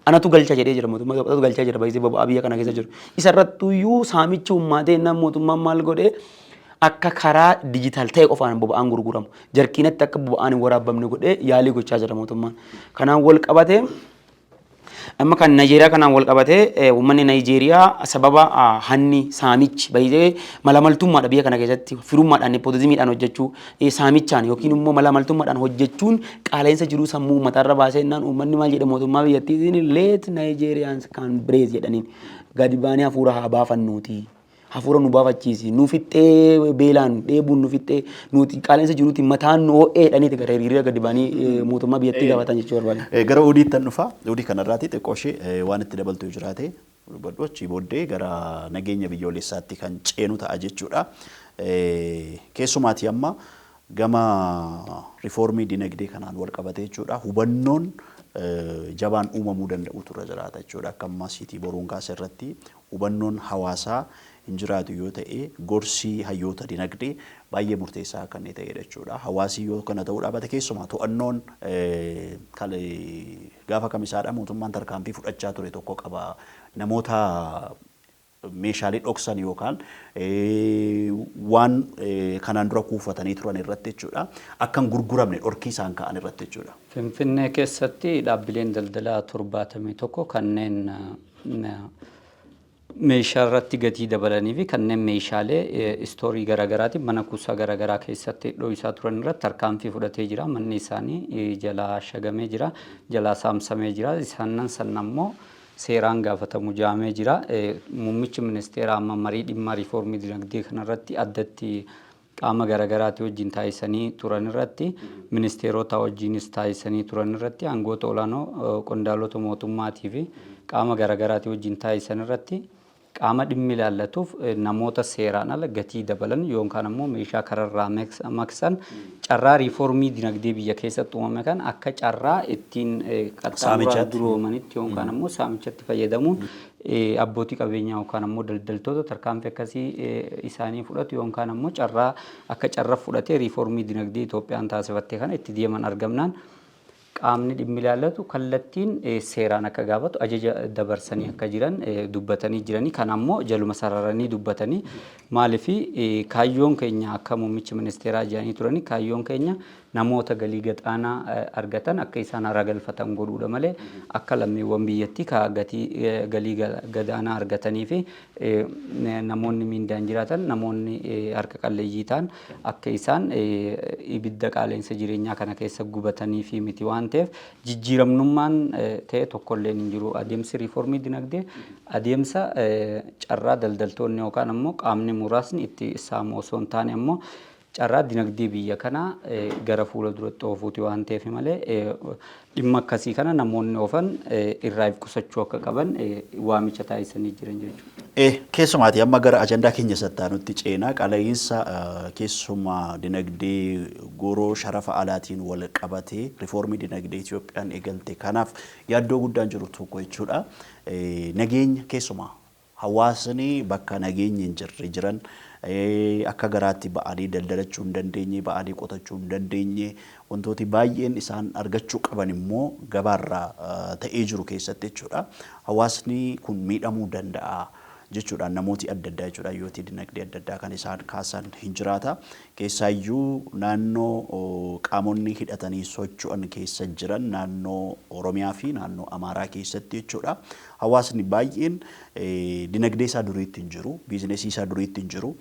Anatu galcha jedhee jira, mootummaa Itoophiyaatu galchaa jira baay'isee boba'aa biyya kana keessa jiru. Isarrattuyyuu saamichi uummatee innaan mootummaan maal godhee, akka karaa digital ta'e qofaan boba'aan gurguramu, jarkiinatti akka boba'aan hin waraabamne godhee yaalii gochaa jira mootummaan. Kanaan wal qabatee, amma kan Naayijeeriyaa kanaan wal qabatee, uummanni Naayijeeriyaa sababa hanni, saamichi baay'ee, malamaltummaadha biyya kana keessatti, firummaadhaan, nepotismiidhaan hojjechuu, saamichaan yookiin immoo malamaltummaadhaan hojjechuun qaala'insa jiruu sammuu uummataarra baasee innaan, uummanni maal jedhe mootummaa biyyattiitiin? "Let Nigerians can breathe" jedhaniin, gadi baanee hafuura haa baafannuuti. Hafuura nu baafachiisi, nu fixxee, beelaan dheebuun nu fixxee, nuti qaala'insa jiruuti mataan nu ho'eedhaniiti gara hiriira gadi ba'anii mootummaa biyyattii gaafatan jechuu barbaade. Gara odiittan dhufa. Odii kanarraati xiqqoo ishee waan itti dabaltu yoo jiraate dubbadhu, achii booddee gara nageenya biyyoolessaatti kan ceenu ta'a jechuudha. Keessumaatii amma gama riifoormii dinagdee kanaan wal qabate jechuudha. Hubannoon jabaan uumamuu danda'utu irra jiraata jechuudha. Akka ammaa siitii boruun kaase irratti hubannoon hawaasaa hin jiraatu yoo ta'e, gorsi hayyoota dinagdee baay'ee murteessaa kan inni ta'edha jechuudha. Hawaasi yoo kana ta'uu dhaabate, keessumaa to'annoon gaafa kamisaadha mootummaan tarkaanfii fudhachaa ture tokko qaba. Namoota meeshaalee dhoksan yookaan waan kanaan dura kuufatanii turan irratti jechuudha. Akka hin gurguramne dhorkii isaan ka'an irratti jechuudha. Finfinnee keessatti dhaabbileen daldalaa 71 kanneen meeshaa irratti gatii dabalanii fi kanneen meeshaalee istoorii garaagaraatiin mana kuusaa garaagaraa keessatti dho'isaa turan irratti tarkaanfii fudhatee jira. Manni isaanii jalaa shagamee jira, jalaa saamsamee jira. Isaanan san ammoo seeraan gaafatamu jaamee jira. Muummichi ministeeraa amma marii dhimma riifoormii dinagdee kanarratti addatti qaama garaagaraatii wajjin taasisanii turan irratti, ministeerota wajjinis taasisanii turan irratti, aangoota olaanoo qondaalota mootummaatii fi qaama garaagaraatii wajjin taasisan irratti, qaama dhimmi ilaallatuuf namoota seeraan ala gatii dabalan yookaan ammoo meeshaa kararraa maqsan, carraa riifoormii dinagdee biyya keessatti uumame kan akka carraa ittiin qaxxaamuraa duroomanitti yookaan ammoo saamichatti fayyadamuun abbootii qabeenyaa yookaan ammoo daldaltoota tarkaanfii akkasii isaanii fudhatu yookaan ammoo carraa akka carraa fudhatee riifoormii dinagdee Itoophiyaan taasifatte kana itti deeman argamnaan, qaamni dhimmi ilaallatu kallattiin seeraan akka gaafatu ajaja dabarsanii akka jiran dubbatanii jiranii. Kan ammoo jaluma sararanii dubbatanii, maaliif kaayyoon keenya, akka muummichi ministeeraa jedhanii turanii, kaayyoon keenya namoota galii gadaanaa argatan akka isaan hara galfatan godhuudha malee, akka lammiiwwan biyyattii ka gatii galii gadaanaa argatanii fi namoonni miindaan jiraatan, namoonni harka qalleeyyii ta'an akka isaan ibidda qaala'insa jireenyaa kana keessa gubatanii fi miti waan ta'eef, jijjiiramnummaan ta'e tokkolleen hin jiru. Adeemsi riiformii dinagdee adeemsa carraa daldaltoonni yookaan ammoo qaamni muraasni itti saamu osoo hin taane, ammoo carraa dinagdee biyya kanaa gara fuula duratti oofuuti waan ta'eef malee, dhimma akkasii kana namoonni oofan irraa if qusachuu akka qaban waamicha taasisanii jiran jechuudha. Keessumaati amma gara ajandaa keenya sattaanutti ceenaa. Qaala'insa keessumaa dinagdee goroo sharafa alaatiin wal qabatee riifoormii dinagdee Itoophiyaan eegalte kanaaf yaaddoo guddaan jiru tokko jechuudha. Nageenya keessumaa Hawaasni bakka nageenyi hin jirre jiran akka garaatti ba'anii daldalachuu hin dandeenye, ba'anii qotachuu hin dandeenye, wantooti baay'een isaan argachuu qaban immoo gabaarraa ta'ee jiru keessatti jechuudha. Hawaasni kun miidhamuu danda'a jechuudhaan namooti adda addaa jechuudha hayyooti dinagdee adda addaa kan isaan kaasan hin jiraata. Keessaayyuu naannoo qaamonni hidhatanii socho'an keessa jiran, naannoo Oromiyaa fi naannoo Amaaraa keessatti jechuudha. Hawaasni baay'een dinagdee isaa duriitti hin jiru, biizinesii isaa duriitti hin jiru,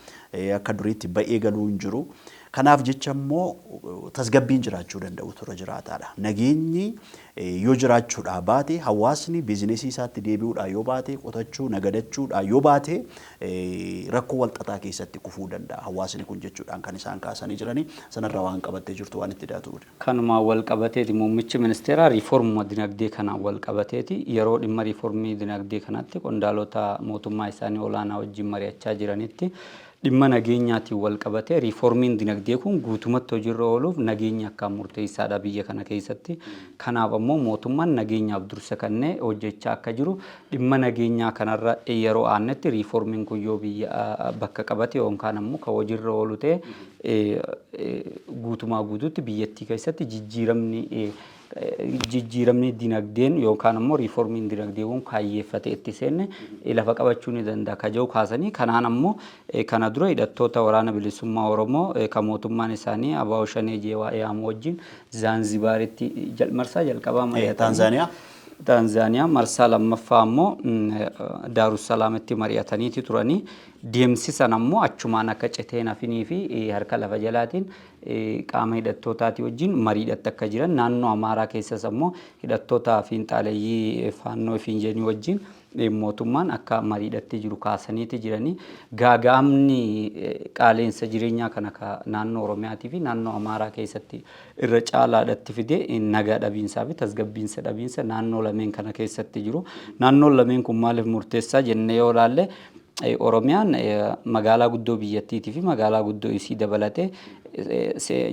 akka duriitti ba'ee galuu hin jiru. Kanaaf jecha immoo tasgabbiin jiraachuu danda'u tura jiraataadha. Nageenyi yoo jiraachuudhaa baate, hawaasni biizinesii isaatti deebi'uudhaa yoo baate, qotachuu, nagadachuudhaa yoo baate, rakkoo walxaxaa keessatti kufuu danda'a hawaasni kun jechuudhaan kan isaan kaasanii jiranii. Sanarraa waan qabattee jirtu waan itti daatu. Kanumaan wal qabateeti muummichi ministeeraa riiformuma dinagdee kanaan wal qabateeti yeroo dhimma riiformii dinagdee kanatti qondaalota mootummaa isaanii olaanaa wajjin mari'achaa jiranitti, dhimma nageenyaatiin wal qabatee riiformiin dinagdee kun guutumatti hojiirra ooluuf nageenyi akkaan murteessaadha biyya kana keessatti. Kanaaf ammoo mootummaan nageenyaaf dursa kennee hojjechaa akka jiru, dhimma nageenyaa kanarra yeroo aannetti riiformiin kun yoo biyya bakka qabate yookaan ammoo kan hojiirra oolu ta'e, guutumaa guutuutti biyyattii keessatti jijjiiramni dinagdeen yookaan ammoo riiformiin dinagdee kun kaayyeeffate itti seenne lafa qabachuu ni danda'a ka jedhu kaasanii, kanaan ammoo kana dura hidhattoota Waraana Bilisummaa Oromoo kan mootummaan isaanii ABO Shanee jee waa'ee yaamu wajjin Zaanzibaaritti marsaa jalqabaa mari'atanii Taanzaaniyaa. Taanzaaniyaa, marsaa lammaffaa ammoo Daarussalaamitti mari'ataniiti turanii. Deemsi sana ammoo achumaan akka citeen hafinii fi harka lafa jalaatiin qaama hidhattootaati wajjin mariidhatti akka jiran, naannoo Amaaraa keessas ammoo hidhattoota fiinxaaleeyyii Faannoo fi wajjin mootummaan akka mariidhatti jiru kaasaniiti jiranii. Gaaga'amni qaaleensa jireenyaa kana ka naannoo Oromiyaatii fi naannoo Amaaraa keessatti irra caalaadhatti fide nagaa dhabiinsaa fi tasgabbiinsa dhabiinsa naannoo lameen kana keessatti jiru. Naannoon lameen kun maaliif murteessaa jennee yoo ilaalle, Oromiyaan magaalaa guddoo biyyattiitii fi magaalaa guddoo isii dabalatee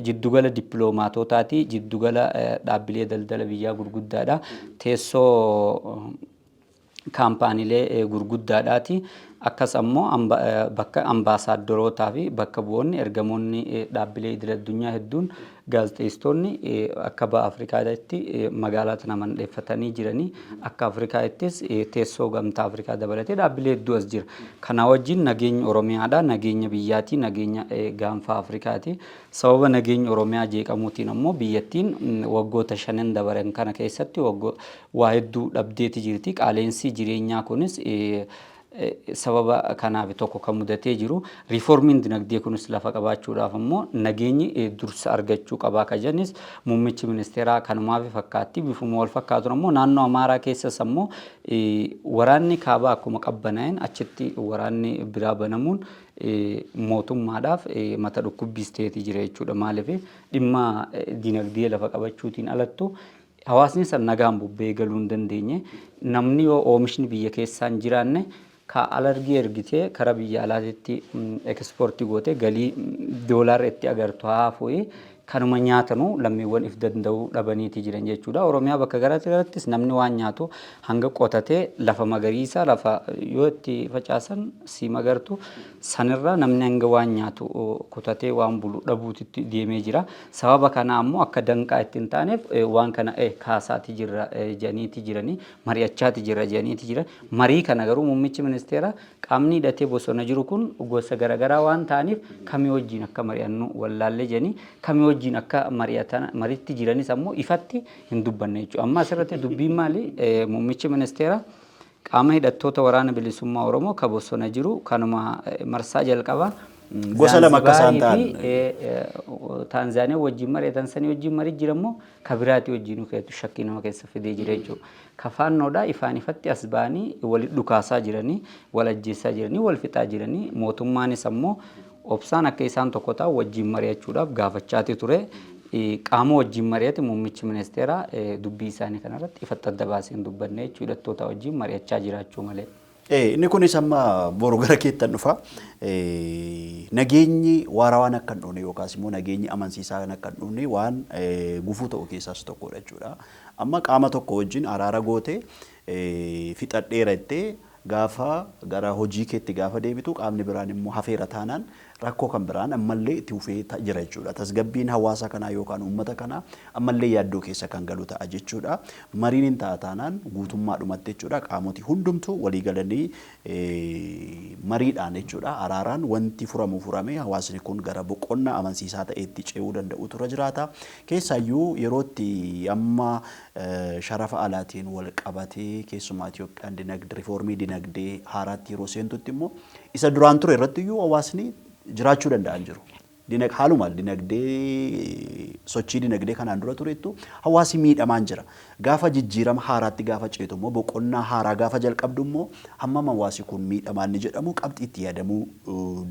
jiddugala dippiloomaatotaati, jiddugala dhaabbilee daldala biyyaa gurguddaadha. Teessoo kaampaaniilee gurguddaadhaati. Akkas ammoo bakka ambaasaadarootaa fi bakka bu'oonni ergamoonni dhaabbilee idil addunyaa hedduun, gaazexeessitoonni akka baha Afrikaatti magaalaa tana mandheeffatanii jiranii, akka Afrikaattis teessoo Gamtaa Afrikaa dabalatee dhaabbilee hedduu as jira. Kana wajjin nageenyi Oromiyaadha, nageenya biyyaati, nageenya gaanfa Afrikaati. Sababa nageenyi Oromiyaa jeeqamuutiin ammoo biyyattiin waggoota shanan dabaran kana keessatti waa hedduu dhabdeeti jirti. Qaaleensi jireenyaa kunis sababa kanaaf tokko kan mudatee jiru. Riiformiin dinagdee kunis lafa qabaachuudhaaf ammoo nageenyi dursa argachuu qabaa ka jedhanis muummichi ministeeraa kanumaaf fakkaatti. Bifuma wal fakkaatuun ammoo naannoo Amaaraa keessas ammoo waraanni kaabaa akkuma qabbanaa'een achitti waraanni biraa banamuun mootummaadhaaf mata dhukkubbiis ta'eeti jira jechuudha. Maaliif, dhimma dinagdee lafa qabachuutiin alattu hawaasni san nagaan bobba'ee galuu hin dandeenye. Namni yoo oomishni biyya keessaa hin jiraanne, ka alargii ergitee kara biyya alaatitti ekspoortii gootee galii doolaarra itti agartu haa fu'i, kanuma nyaatanuu lammiiwwan if danda'uu dhabaniiti jiran jechuudha. Oromiyaa bakka garaagarattis namni waan nyaatu hanga qotatee lafa magariisa lafa yoo itti facaasan si magartu sanirraa namni hanga waan nyaatu kutatee waan bulu dhabuutitti deemee jira. Sababa kana ammoo akka danqaa itti hin taaneef waan kana kaasaati jirra jedhaniiti jiranii, mari'achaati jirra jedhaniiti jira. Marii kana garuu muummichi ministeeraa qaamni hidhatee bosona jiru kun gosa garaagaraa waan ta'aniif kamii wajjin akka mari'annu wallaallee jedhanii, kamii wajjin akka mari'atan maritti jiranis ammoo ifatti hin dubbanne jechuudha. Amma asirratti dubbiin maali? Muummichi ministeeraa qaama hidhattoota Waraana Bilisummaa Oromoo ka bosona jiru kanuma marsaa jalqabaa Gosa lama akka isaan ta'an. Taanzaaniyaa wajjin mari'atan sanii wajjin marii jira immoo ka biraati wajjin keetu shakkii nama keessa fidee jira jechuudha. Ka Faannoodhaa ifaan ifatti as ba'anii walitti dhukaasaa jiranii, wal ajjeessaa jiranii, wal fixaa jiranii, mootummaanis ammoo obsaan akka isaan tokko ta'an wajjin mari'achuudhaaf gaafachaati ture. Qaama wajjin mari'ate muummichi ministeeraa dubbii isaanii kanarratti ifatti adda baasee hin dubbanne jechuudha, hidhattoota wajjin mari'achaa jiraachuu malee. Inni kunis amma boru gara keettan dhufa. Nageenyi waarawaan akka hin dhufne yookaas immoo nageenyi amansiisaan akka hin dhufne waan gufuu ta'u keessaas tokkodha jechuudha. Amma qaama tokko wajjin araara goote fixadheera jettee Gaafa gara hojii keetti gaafa deebitu qaamni biraan immoo hafeera taanaan rakkoo kan biraan ammallee itti fufee jira jechuudha. Tasgabbiin hawaasa kanaa yookaan uummata kanaa ammallee yaaddoo keessa kan galu ta'a jechuudha. Mariin hin ta'a taanaan guutummaadhumatti jechuudha qaamoti hundumtuu walii galanii mariidhaan jechuudha araaraan wanti furamu furame hawaasni kun gara boqonnaa amansiisaa ta'etti ce'uu danda'utu irra jiraata. Keessaayyuu yerootti amma sharafa alaatiin wal qabatee keessumaa Itoophiyaan dinagdee riifoormii dinagdee haaraatti yeroo seentutti immoo isa duraan ture irratti iyyuu hawaasni jiraachuu danda'an jiru. Haaluma dinagdee sochii dinagdee kanaan dura turettu hawaasi miidhamaan jira. Gaafa jijjiirama haaraatti gaafa ceetu immoo boqonnaa haaraa gaafa jalqabdu immoo hammam hawaasi kun miidhamaan ni jedhamu qabxii itti yaadamuu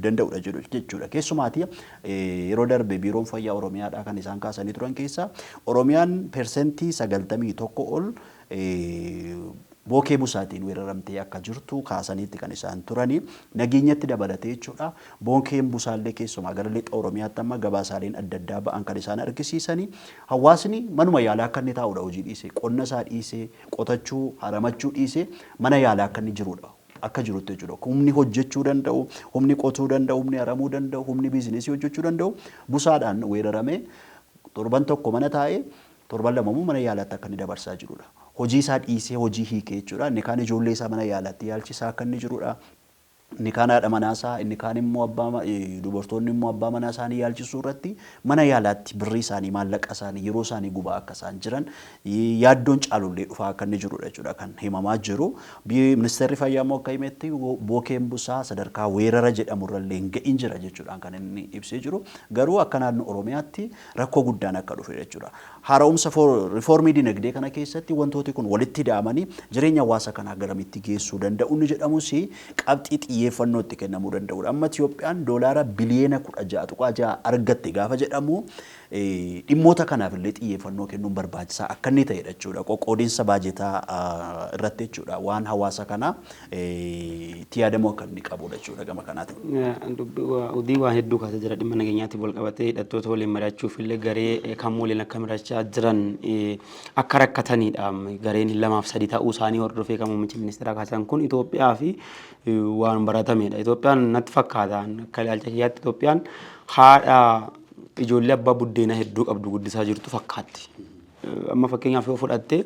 danda'udha jechuudha. Keessumaati yeroo darbe Biiroon Fayyaa Oromiyaadhaa kan isaan kaasanii turan keessaa Oromiyaan 91% ol bookee busaatiin weeraramtee akka jirtu kaasaniitti kan isaan turanii nageenyatti dabalatee jechuudha. Bookeen busaallee keessumaa gara lixa Oromiyaatti amma gabaasaaleen adda addaa ba'an kan isaan argisiisanii hawaasni manuma yaalaa akka inni taa'udha hojii dhiisee qonna isaa dhiisee qotachuu haramachuu dhiisee mana yaalaa akka inni jirudha. Akka jirutti jechuudha. Humni hojjechuu danda'u, humni qotuu danda'u, humni haramuu danda'u, humni biizinesii hojjechuu danda'u busaadhaan weeraramee torban tokko mana taa'ee torban lamamuu mana yaalaatti akka inni dabarsaa jirudha. Hojii isaa dhiisee hojii hiikee jechuudha. Inni kaan ijoollee isaa mana yaalaatti yaalchisaa akka inni jirudha. Inni kaan haadha manaa isaa, inni kaan immoo abbaa dubartoonni immoo abbaa manaa isaanii yaalchisuu irratti mana yaalaatti birrii isaanii, maallaqa isaanii, yeroo isaanii gubaa akka isaan jiran yaaddoon caalullee dhufaa akka inni jirudha jechuudha kan himamaa jiru. Ministeerri fayyaa immoo akka himetti bookeen busaa sadarkaa weerara jedhamu irrallee hin ga'in jira jechuudhaan kan inni ibsee jiru. Garuu akka naannoo Oromiyaatti rakkoo guddaan akka dhufe jechuudha. Haara'umsa riifoormii dinagdee kana keessatti wantooti kun walitti hidhamanii jireenya hawaasa kanaa garamitti geessuu danda'u inni jedhamus qabxii xiyyeeffannoo itti kennamuu danda'udha. Amma Itoophiyaan doolaara biliyeena 16.6 argatte gaafa jedhamu dhimmoota kanaaf illee xiyyeeffannoo kennuun barbaachisaa akka inni ta'edha jechuudha. Qoqqoodinsa baajetaa irratti jechuudha waan hawaasa kanaa itti yaadamuu akka inni qabudha jechuudha gama kanaatiin. Odii waan hedduu kaasee jira dhimma nageenyaatti wal qabatee hidhattoota waliin mari'achuuf illee garee kam waliin akka mari'achaa jiran akka rakkatanidha. Gareen 2 fi 3 ta'uu isaanii hordofee kan muummichi ministeeraa kaasan kun Itoophiyaa fi waan baratamedha. Itoophiyaan natti fakkaata akka ilaalcha kiyyaatti Itoophiyaan haadha ijoollee abbaa buddeenaa hedduu qabdu guddisaa jirtu fakkaatti. Amma fakkeenyaaf yoo fudhatte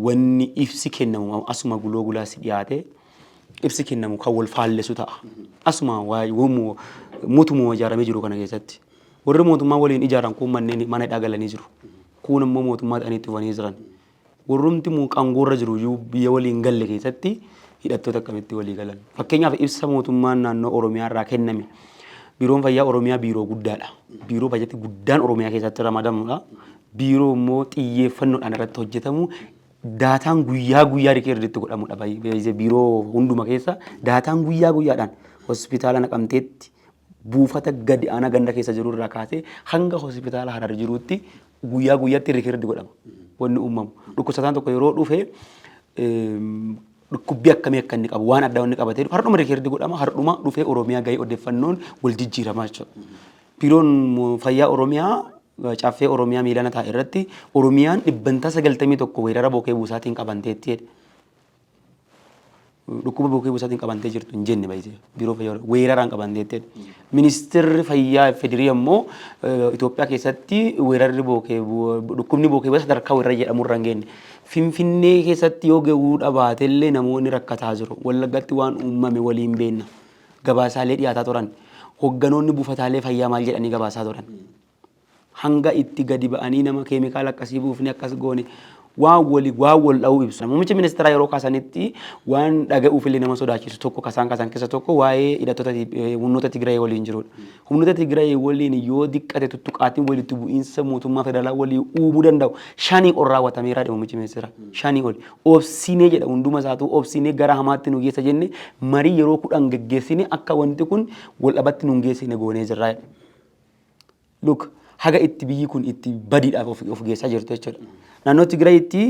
wanni ibsi kennamu asuma guloo gulaas dhiyaate ibsi kennamu kan wal faallessu ta'a. Asuma mootummaa ijaaramee jiru kana keessatti. Warri mootummaa waliin ijaaran kun manneen mana hidhaa galanii jiru. Kun immoo mootummaa ta'anii itti dhufanii jiran. Warrumti qaangoorra jiru iyyuu biyya waliin galle keessatti hidhattoota akkamitti walii galan. Fakkeenyaaf ibsa mootummaan naannoo Oromiyaa irraa kenname. Biiroon fayyaa Oromiyaa biiroo guddaadha. Biiroo bajetii guddaan Oromiyaa keessatti ramadamudha. Biiroo immoo xiyyeeffannoodhaan irratti hojjetamu daataan guyyaa guyyaa record itti godhamudha. Biiroo hunduma keessa daataan guyyaa guyyaadhaan hospitaala Naqamteetti buufata gadi aanaa ganda keessa jiru irraa kaasee hanga hospitaala Harar jiruutti guyyaa guyyaatti record godhama. Wanni uumamu. Dhukkubsataan tokko yeroo dhufe dhukkubbii akkamii akka inni qabu waan addaa inni qabatee hardhuma record godhama, hardhuma dhufee Oromiyaa gahee odeeffannoon wal jijjiirama jechuudha. Biiroon fayyaa Oromiyaa caffee Oromiyaa miilana taa'e irratti Oromiyaan 91% weerara bokee buusaatiin qabanteetti jedhe. Dhukkuba bokee buusaatiin qabantee jirtu hin jenne baay'ee biiroo fayyaa weeraraan qabanteetti jedhe. Ministeerri fayyaa federii ammoo Itoophiyaa keessatti weerarri bokee dhukkubni bokee buusaa sadarkaa weerara jedhamu irra hin geenye. Finfinnee keessatti yoo gahuu dhabaate illee namoonni rakkataa jiru. Wallaggatti waan uumame waliin beenna. Gabaasaalee dhiyaataa turan. Hogganoonni buufataalee fayyaa maal jedhanii gabaasaa turan. Hanga itti gadi ba'anii nama keemikaala akkasii buufne akkas goone waan wali waan wal dha'uu ibsu. Muummichi ministeeraa yeroo kaasanitti waan dhaga'uuf illee nama sodaachisu tokko kasaan kaasan keessa tokko waa'ee hidhattoota humnoota Tigraay waliin jirudha. Humnoota Tigraay waliin yoo diqqate tuttuqaatiin walitti bu'iinsa mootummaa federaalaa waliin uumuu danda'u shanii ol raawwatameera jedha muummichi ministeeraa. Shanii ol. Obsinee jedha, hunduma isaatu obsinee gara hamaatti nu geessa jenne marii yeroo 10 geggeessine akka wanti kun wal dhabatti nu hin geessine goonee jirra jedha. Look, haga itti biyyi kun itti badiidhaaf of geessaa jirtu jechuudha. Naannoo Tigraayitti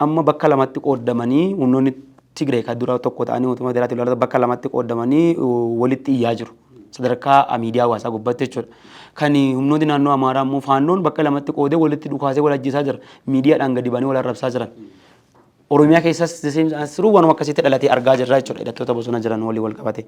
amma bakka lamatti qooddamanii humnoonni Tigraay kan dura tokko ta'anii mootummaa federaalaatiin lolatan bakka lamatti qooddamanii walitti iyyaa jiru. Sadarkaa miidiyaa hawaasaa gubbaatti jechuudha. Kan humnoonni naannoo Amaaraa immoo faannoon bakka lamatti qoodee walitti dhukaasee wal ajjeesaa jira. Miidiyaadhaan gadi ba'anii wal arrabsaa jiran. Oromiyaa keessas siruu waanuma akkasitti dhalatee argaa jirra jechuudha, hidhattoota bosona jiran walii wal qabate.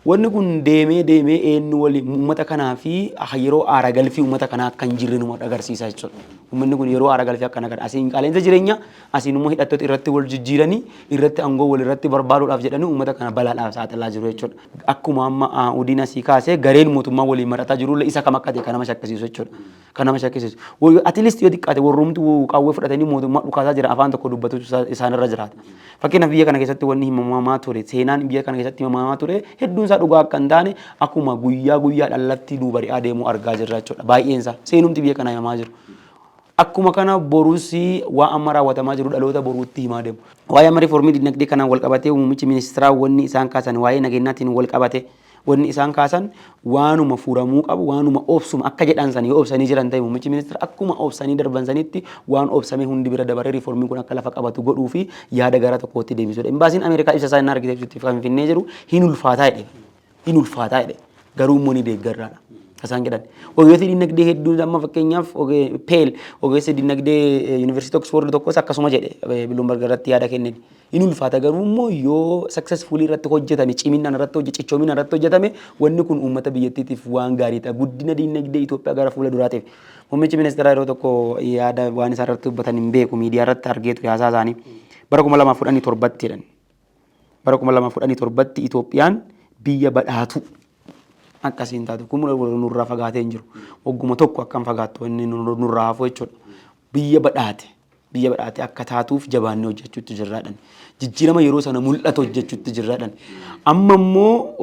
Wanni kun deemee deemee eenyu walii uummata kanaa fi yeroo aara galfii uummata kanaa akka hin jirre numa agarsiisa jechuudha. Uummanni kun yeroo aara galfii akkana kana asiin qaala'insa jireenyaa, asiin immoo hidhattoota irratti wal jijjiiranii irratti aangoo wal irratti barbaaduudhaaf jedhanii uummata kana balaadhaaf saaxilaa jiru jechuudha. Akkuma amma Udiin asii kaasee, gareen mootummaa waliin marataa jiru isa kam akka ta'e kan nama shakkisiisu jechuudha. Kan nama shakkisiisu. At least yoo xiqqaate warroomti qawwee fudhatanii mootummaa dhukaasaa jiran afaan tokko dubbatu isaanirra jiraata. Fakkeenyaaf, biyya kana keessatti wanni himamaa ture, seenaan biyya kana keessatti himamaa ture hedduun isaa dhugaa akka hin taane akkuma guyyaa guyyaadhaan lafti nuu bari'aa deemuu argaa jirra jechuudha. Baay'een isaa seenumti biyya kana himamaa jiru. Akkuma kana borus waa amma raawwatamaa jiru dhaloota boruutti himaa deemu. Waa'ee amma riiformii dinagdee kanaan wal qabatee muummichi ministeeraa wanni isaan kaasan, waa'ee nageenyaatiin wal qabate wanni isaan kaasan, waanuma furamuu qabu, waanuma obsuma akka jedhan san yoo obsanii jiran ta'e, muummichi ministeera akkuma obsanii darban sanitti waan obsamee hundi bira dabaree riiformiin kun akka lafa qabatu godhuu fi yaada gara tokkootti deebisuudha. Imbaasiin Ameerikaa ibsa isaa inni argite ibsutti kan Finfinnee jiru hin ulfaataa jedhe. Hin ulfaataa jedhe. Garuu immoo ni deeggarraadha. Isaan jedhan. Ogeessi dinagdee hedduun amma fakkeenyaaf Peel, ogeessi dinagdee Yuunivarsiitii Oxford tokkos akkasuma jedhe Bloomberg irratti yaada kenneen. Hin ulfaata, garuu immoo yoo successfully irratti hojjetame, ciminaan irratti hojjete, cichoominaan irratti hojjetame, wanni kun uummata biyyattiitiif waan gaarii ta'a. Guddina dinagdee Itoophiyaa gara fuula duraatiif. Muummichi ministeeraa yeroo tokko yaada waan isaan irratti dubbatan hin beeku, miidiyaa irratti argeetu yaasaa isaanii. Bara 2017tti jedhan. Bara 2017tti Itoophiyaan biyya badhaatu akkasiin taatu kun nurraa fagaatee hin jiru. Wagguma tokko akkam fagaattu inni nurraa hafu jechuudha. Biyya badhaate akka taatuuf jabaannee hojjechuutti jirraadhan. Jijjiirama yeroo sana mul'atu hojjechuutti jirraadhan. Amma immoo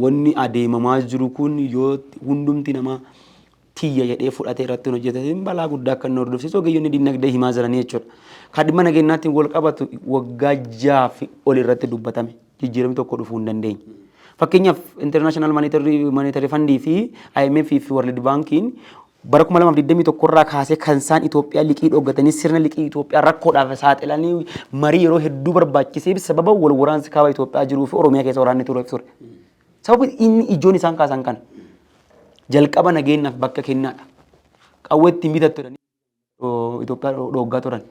wanni adeemamaa jiru kun yoo hundumti namaa tiyya jedhee fudhatee irratti hin hojjetatin balaa guddaa akka inni hordofsiisu ogeeyyonni dinagdee himaa jiranii jechuudha. Kan dhimma nageenyaatiin wal qabatu waggaa 6 ol irratti dubbatame, jijjiiramni tokko dhufuu hin dandeenye. Fakkeenyaaf, International Monetary Fund fi IMF fi World Bankiin bara 2021 irraa kaasee kan isaan Itoophiyaa liqii dhoggatanii sirna liqii Itoophiyaa rakkoodhaaf saaxilanii marii yeroo hedduu barbaachisee sababa wal waraansi kaaba Itoophiyaa jiruu fi Oromiyaa keessa waraanni ture ture. Sababa inni ijoon isaan kaasan kana. Jalqaba nageenyaaf bakka kennaadha. Qawwee ittiin bitattu jedhanii Itoophiyaa dhoggaa turan.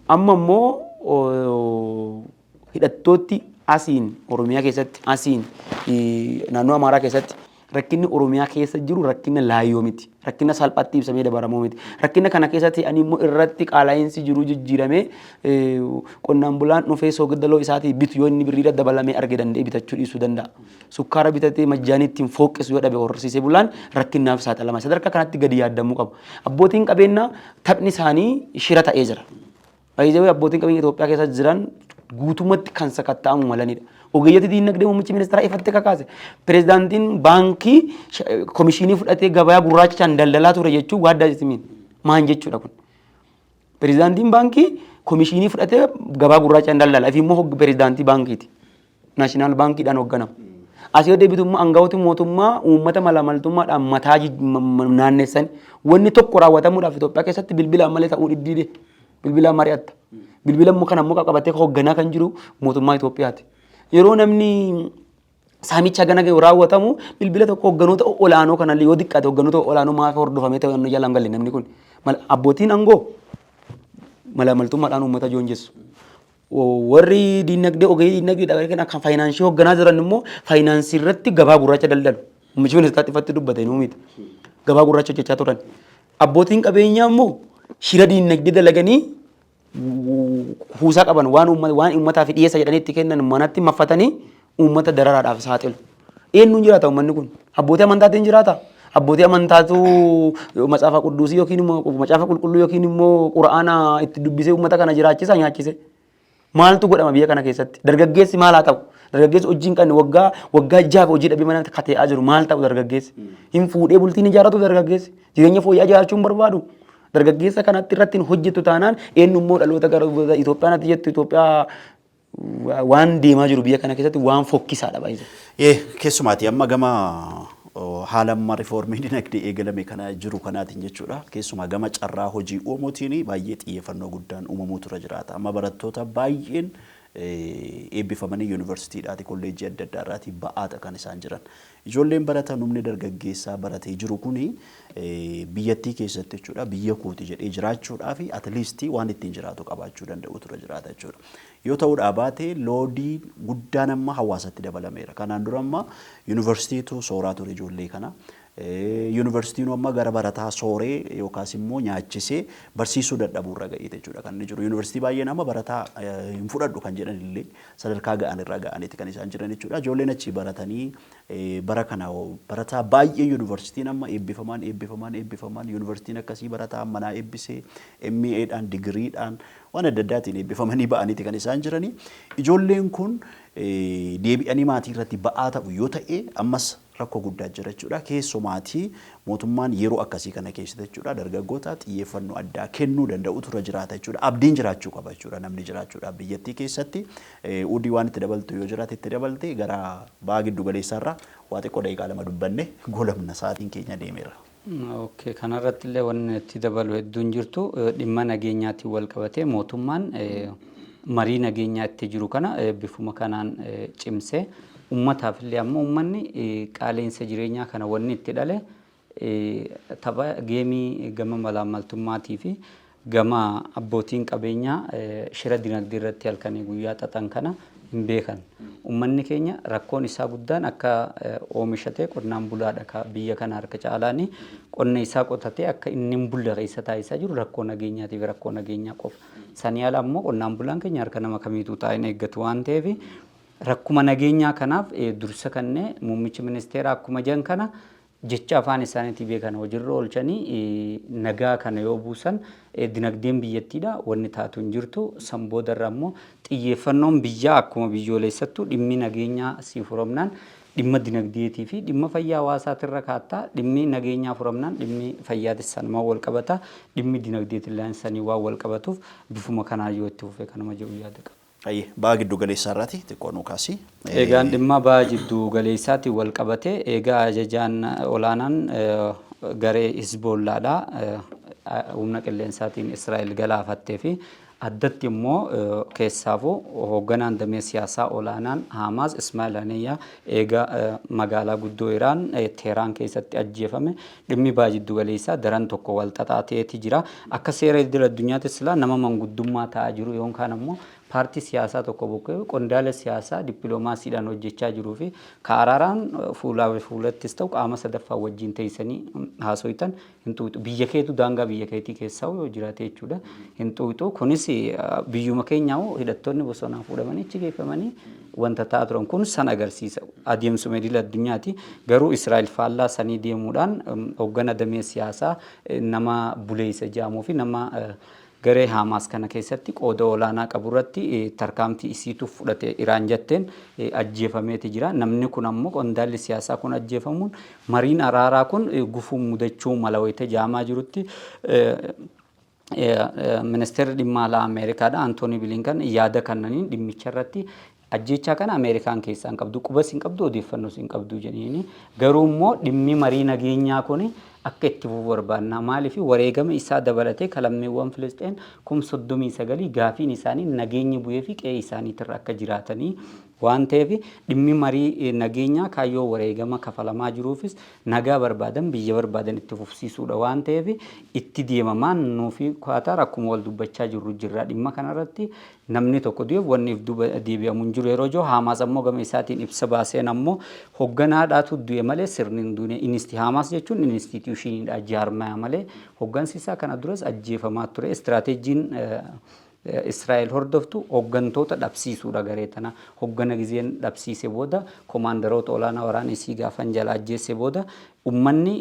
Amma immoo hidhattooti asiin Oromiyaa keessatti, asiin naannoo Amaaraa keessatti, rakkinni Oromiyaa keessa jiru rakkina laayyoo miti. Rakkina salphaatti ibsamee dabaramuu miti. Rakkina kana keessatti ani immoo irratti qaala'iinsi jiru jijjiiramee qonnaan bulaan dhufee soogidda loon isaatii bitu yoo inni birriidha dabalamee arge danda'ee bitachuu dhiisuu danda'a. Sukkaara bitatee majjaanii ittiin fooqqisu yoo dhabe horsiisee bulaan rakkinnaaf saaxilama. Sadarkaa kanatti gadi yaaddamuu qabu. Abbootiin qabeenyaa taphni isaanii shira ta'ee jira. Baay'ee abbootiin qabeenya Itoophiyaa keessa jiran guutummaatti kan sakatta'amu malanidha. Ogeeyyota diinagdee muummichi ministeeraa ifatti kakaase. Pireezidaantiin baankii komishinii fudhatee gabayaa gurraachaan daldalaa ture jechuun waaddaa jetimiin maan jechuudha kun? Pireezidaantiin baankii komishinii fudhatee gabaa gurraachaan daldala. Ifi immoo pireezidaantii baankiiti. National baankiidhaan hoogganama. Asii yoo deebitu immoo aangawooti mootummaa uummata malamaltummaadhaan mataa naannessan wanni tokko raawwatamuudhaaf Itoophiyaa keessatti bilbilaan malee ta'uu dhidhiide. Bilbilaan mari'atta. Bilbila immoo kana immoo qabatee hoogganaa kan jiru mootummaa Itoophiyaati. Yeroo namni saamicha gana gahu raawwatamu bilbila tokko hoogganoota olaanoo kanallee yoo xiqqaate hoogganoota olaanoo maaf hordofamee ta'e jala hin galle namni kun. Abbootiin aangoo malamaltummaadhaan uummata joonjessu. Warri diinagdee, ogeeyyii diinagdee kan faayinaansii hoogganaa jiran immoo faayinaansii irratti gabaa gurraacha daldalu. Muummichi ministeeraa ifatti dubbate nuu miti. Gabaa gurraacha hojjechaa turan. Abbootiin qabeenyaa immoo shira diinagdee dalaganii kuusaa qaban waan uummataaf dhiyeessa jedhanii itti kennan manatti maffatanii uummata dararaadhaaf saaxilu. Eenyuun jiraata uummanni kun? Abbootii amantaatiin jiraata? Abbootii amantaatu macaafa qudduusii yookiin immoo macaafa qulqulluu yookiin immoo qura'aana itti dubbisee uummata kana jiraachisa nyaachise. Maaltu godhama biyya kana keessatti? Dargaggeessi maal haa ta'u? Dargaggeessi hojii hin qabne waggaa waggaa 6 hojii dhabee mana katee'aa jiru maal ta'u dargaggeessi? Hin fuudhee bultiin ijaarratu dargaggeessi? Jireenya fooyya'aa jiraachuu hin barbaadu? Dargaggeessa kanatti irratti hin hojjettu taanaan eenyu immoo dhaloota gara Itoophiyaan ati jettu Itoophiyaa waan deemaa jiru biyya kana keessatti waan fokkisaadha baay'ee. Keessumaati amma gama haala amma riifoormii dinagdee eegalame kana jiru kanaatiin jechuudha. Keessumaa gama carraa hojii uumuutiin baay'ee xiyyeeffannoo guddaan uumamuutu irra jiraata. Amma barattoota baay'een Eebbifamanii yuunivarsiitiidhaati, kolleejjii adda addaa irraatii ba'aadha kan isaan jiran. Ijoolleen baratan, humni dargaggeessaa baratee jiru kuni biyyattii keessatti jechuudha, biyya kooti jedhee jiraachuudhaa fi at least waan ittiin jiraatu qabaachuu danda'u tura jiraata jechuudha. Yoo ta'uudhaa baate, loadii guddaan amma hawaasatti dabalameera. Kanaan dura amma yuunivarsiitiitu sooraa ture ijoollee kana. Yuunivarsiitiin amma gara barataa sooree yookaas immoo nyaachisee barsiisuu dadhabuu irra ga'eete jechuudha kan inni jiru. Yuunivarsiitii baay'een amma barataa hin fudhadhu kan jedhan illee sadarkaa ga'an irra ga'aniiti kan isaan jiran jechuudha. Ijoolleen achii baratanii bara kana barataa baay'ee yuunivarsiitiin amma eebbifamaan, eebbifamaan, eebbifamaan, yuunivarsiitiin akkasii barataa manaa eebbisee MA'dhaan, digiriidhaan, waan adda addaatiin eebbifamanii ba'aniiti kan isaan jiranii. Ijoolleen kun deebi'anii maatii irratti ba'aa ta'u yoo ta'e, ammas rakkoo guddaa jira jechuudha. Keessumaatii mootummaan yeroo akkasii kana keessatti jechuudha, dargaggoota xiyyeeffannoo addaa kennuu danda'u tura jiraata jechuudha. Abdiin jiraachuu qaba jechuudha namni jiraachuudha biyyattii keessatti. Udii waan itti dabaltu yoo jiraate itti dabalte, gara ba'a giddu galeessaarraa waa xiqqoo daqiiqaa 2 dubbanne golamna, sa'aatiin keenya deemeera. Okay, kanarratti illee wanni itti dabalu hedduun jirtu. Dhimma nageenyaatiin wal qabatee mootummaan marii nageenyaa itti jiru kana bifuma kanaan cimsee, ummataaf illee ammoo uummanni qaala'insa jireenyaa kana wanni itti dhale tapha gameii gama malaammaltummaatii fi gama abbootiin qabeenyaa shira dinagdee irratti halkanii guyyaa xaxan kana hin beekan. Uummanni keenya rakkoon isaa guddaan akka oomishatee qonnaan bulaadha. Biyya kana harka caalaanii qonna isaa qotatee akka inni hin bulle keessa taasisaa jiru rakkoo nageenyaatiif rakkoo nageenyaa qofa. Sanii ala ammoo qonnaan bulaan keenya harka nama kamiituu taa'ee eeggatu waan ta'eef, rakkuma nageenyaa kanaaf dursa kennee, muummichi ministeeraa akkuma jedhan kana jecha afaan isaaniitii beekan hojiirra oolchanii nagaa kana yoo buusan, dinagdeen biyyattiidha wanni taatu hin jirtu. San boodarra ammoo xiyyeeffannoon biyyaa akkuma biyyoolessattu dhimmi nageenyaa sii furamnaan dhimma dinagdeetii fi dhimma fayyaa hawaasaatirra kaattaa. Dhimmi nageenyaa furamnaan dhimmi fayyaatis sanumaan wal qabata, dhimmi dinagdeetillee sanii waan wal qabatuuf bifuma kanaa yoo itti fufee kanuma jedhu yaada qaba. Ayyee, ba'a giddu galeessaa irraati xiqqoo nu kaasi. Egaan dhimma ba'a jiddu galeessaatiin wal qabate, egaa ajajaan olaanaan garee Hizboollaadha humna qilleensaatiin Israa'el galaafattee fi addatti immoo keessaafuu hoogganaan damee siyaasaa olaanaan Haamaas Ismaa'il Haniyyaa eega magaalaa guddoo Iraan Teheraan keessatti ajjeefame, dhimmi ba'a jiddu galeessaa daran tokko wal xaxaa ta'eeti jira. Akka seera idil addunyaatti silaa nama manguddummaa ta'aa jiru yookaan ammoo paartii siyaasaa tokko bukkee qondaala siyaasaa dippiloomaasiidhaan hojjechaa jiruu fi ka araaraan fuulaa fi fuulattis ta'u qaama sadaffaa wajjin teessanii haasoitan hin xuuxu. Biyya keetu daangaa biyya keetii keessaa yoo jiraate jechuudha hin xuuxu. Kunis biyyuma keenyaa hidhattoonni bosonaa fuudhamanii achi geeffamanii wanta ta'aa turan kun san agarsiisa. Adeemsuma idil addunyaati. Garuu Israa'el faallaa sanii deemuudhaan hooggana damee siyaasaa nama buleessa jedhamuu fi nama garee Haamaas kana keessatti qooda olaanaa qabu irratti tarkaanfii isiitu fudhate Iraan jetteen ajjeefameeti jira. Namni kun ammoo, qondaalli siyaasaa kun ajjeefamuun mariin araaraa kun gufuu mudachuu mala wayita jaamaa jirutti, ministeerri dhimma alaa Ameerikaadha Antoonii Bilinkan yaada kannaniin dhimmicha irratti, ajjeechaa kana Ameerikaan keessaa hin qabdu, qubas hin qabdu, odeeffannoos hin qabdu jedhanii, garuu immoo dhimmi marii nageenyaa kun akka itti fufu barbaanna. Maaliif? Wareegama isaa dabalatee kalammiiwwan Filisxeen 39,000 gaafiin isaanii nageenyi bu'ee fi qe'ee isaaniitirra akka jiraatanii waan ta'eef, dhimmi marii nageenyaa kaayyoo wareegama kafalamaa jiruufis nagaa barbaadan, biyya barbaadan itti fufsiisuudha waan ta'eef, itti deemamaan nuufi Qaataar akkuma wal dubbachaa jirru jirra. Dhimma kanarratti namni tokko du'eef wanni if duuba deebi'amu hin jiru yeroo jiru, Haamaas ammoo gama isaatiin ibsa baaseen ammoo hogganaadhaatu du'e malee sirni hin duune. Haamaas jechuun institutioniidha, jaarmaya malee hoggansi isaa kana duras ajjeefamaa ture. Istiraateejiin Israa'el hordoftu hooggantoota dhabsiisuudha garee tana. Hoggana gizeen dhabsiise booda, komaandaroota olaanaa waraana isii gaafan jala ajjeesse booda, ummanni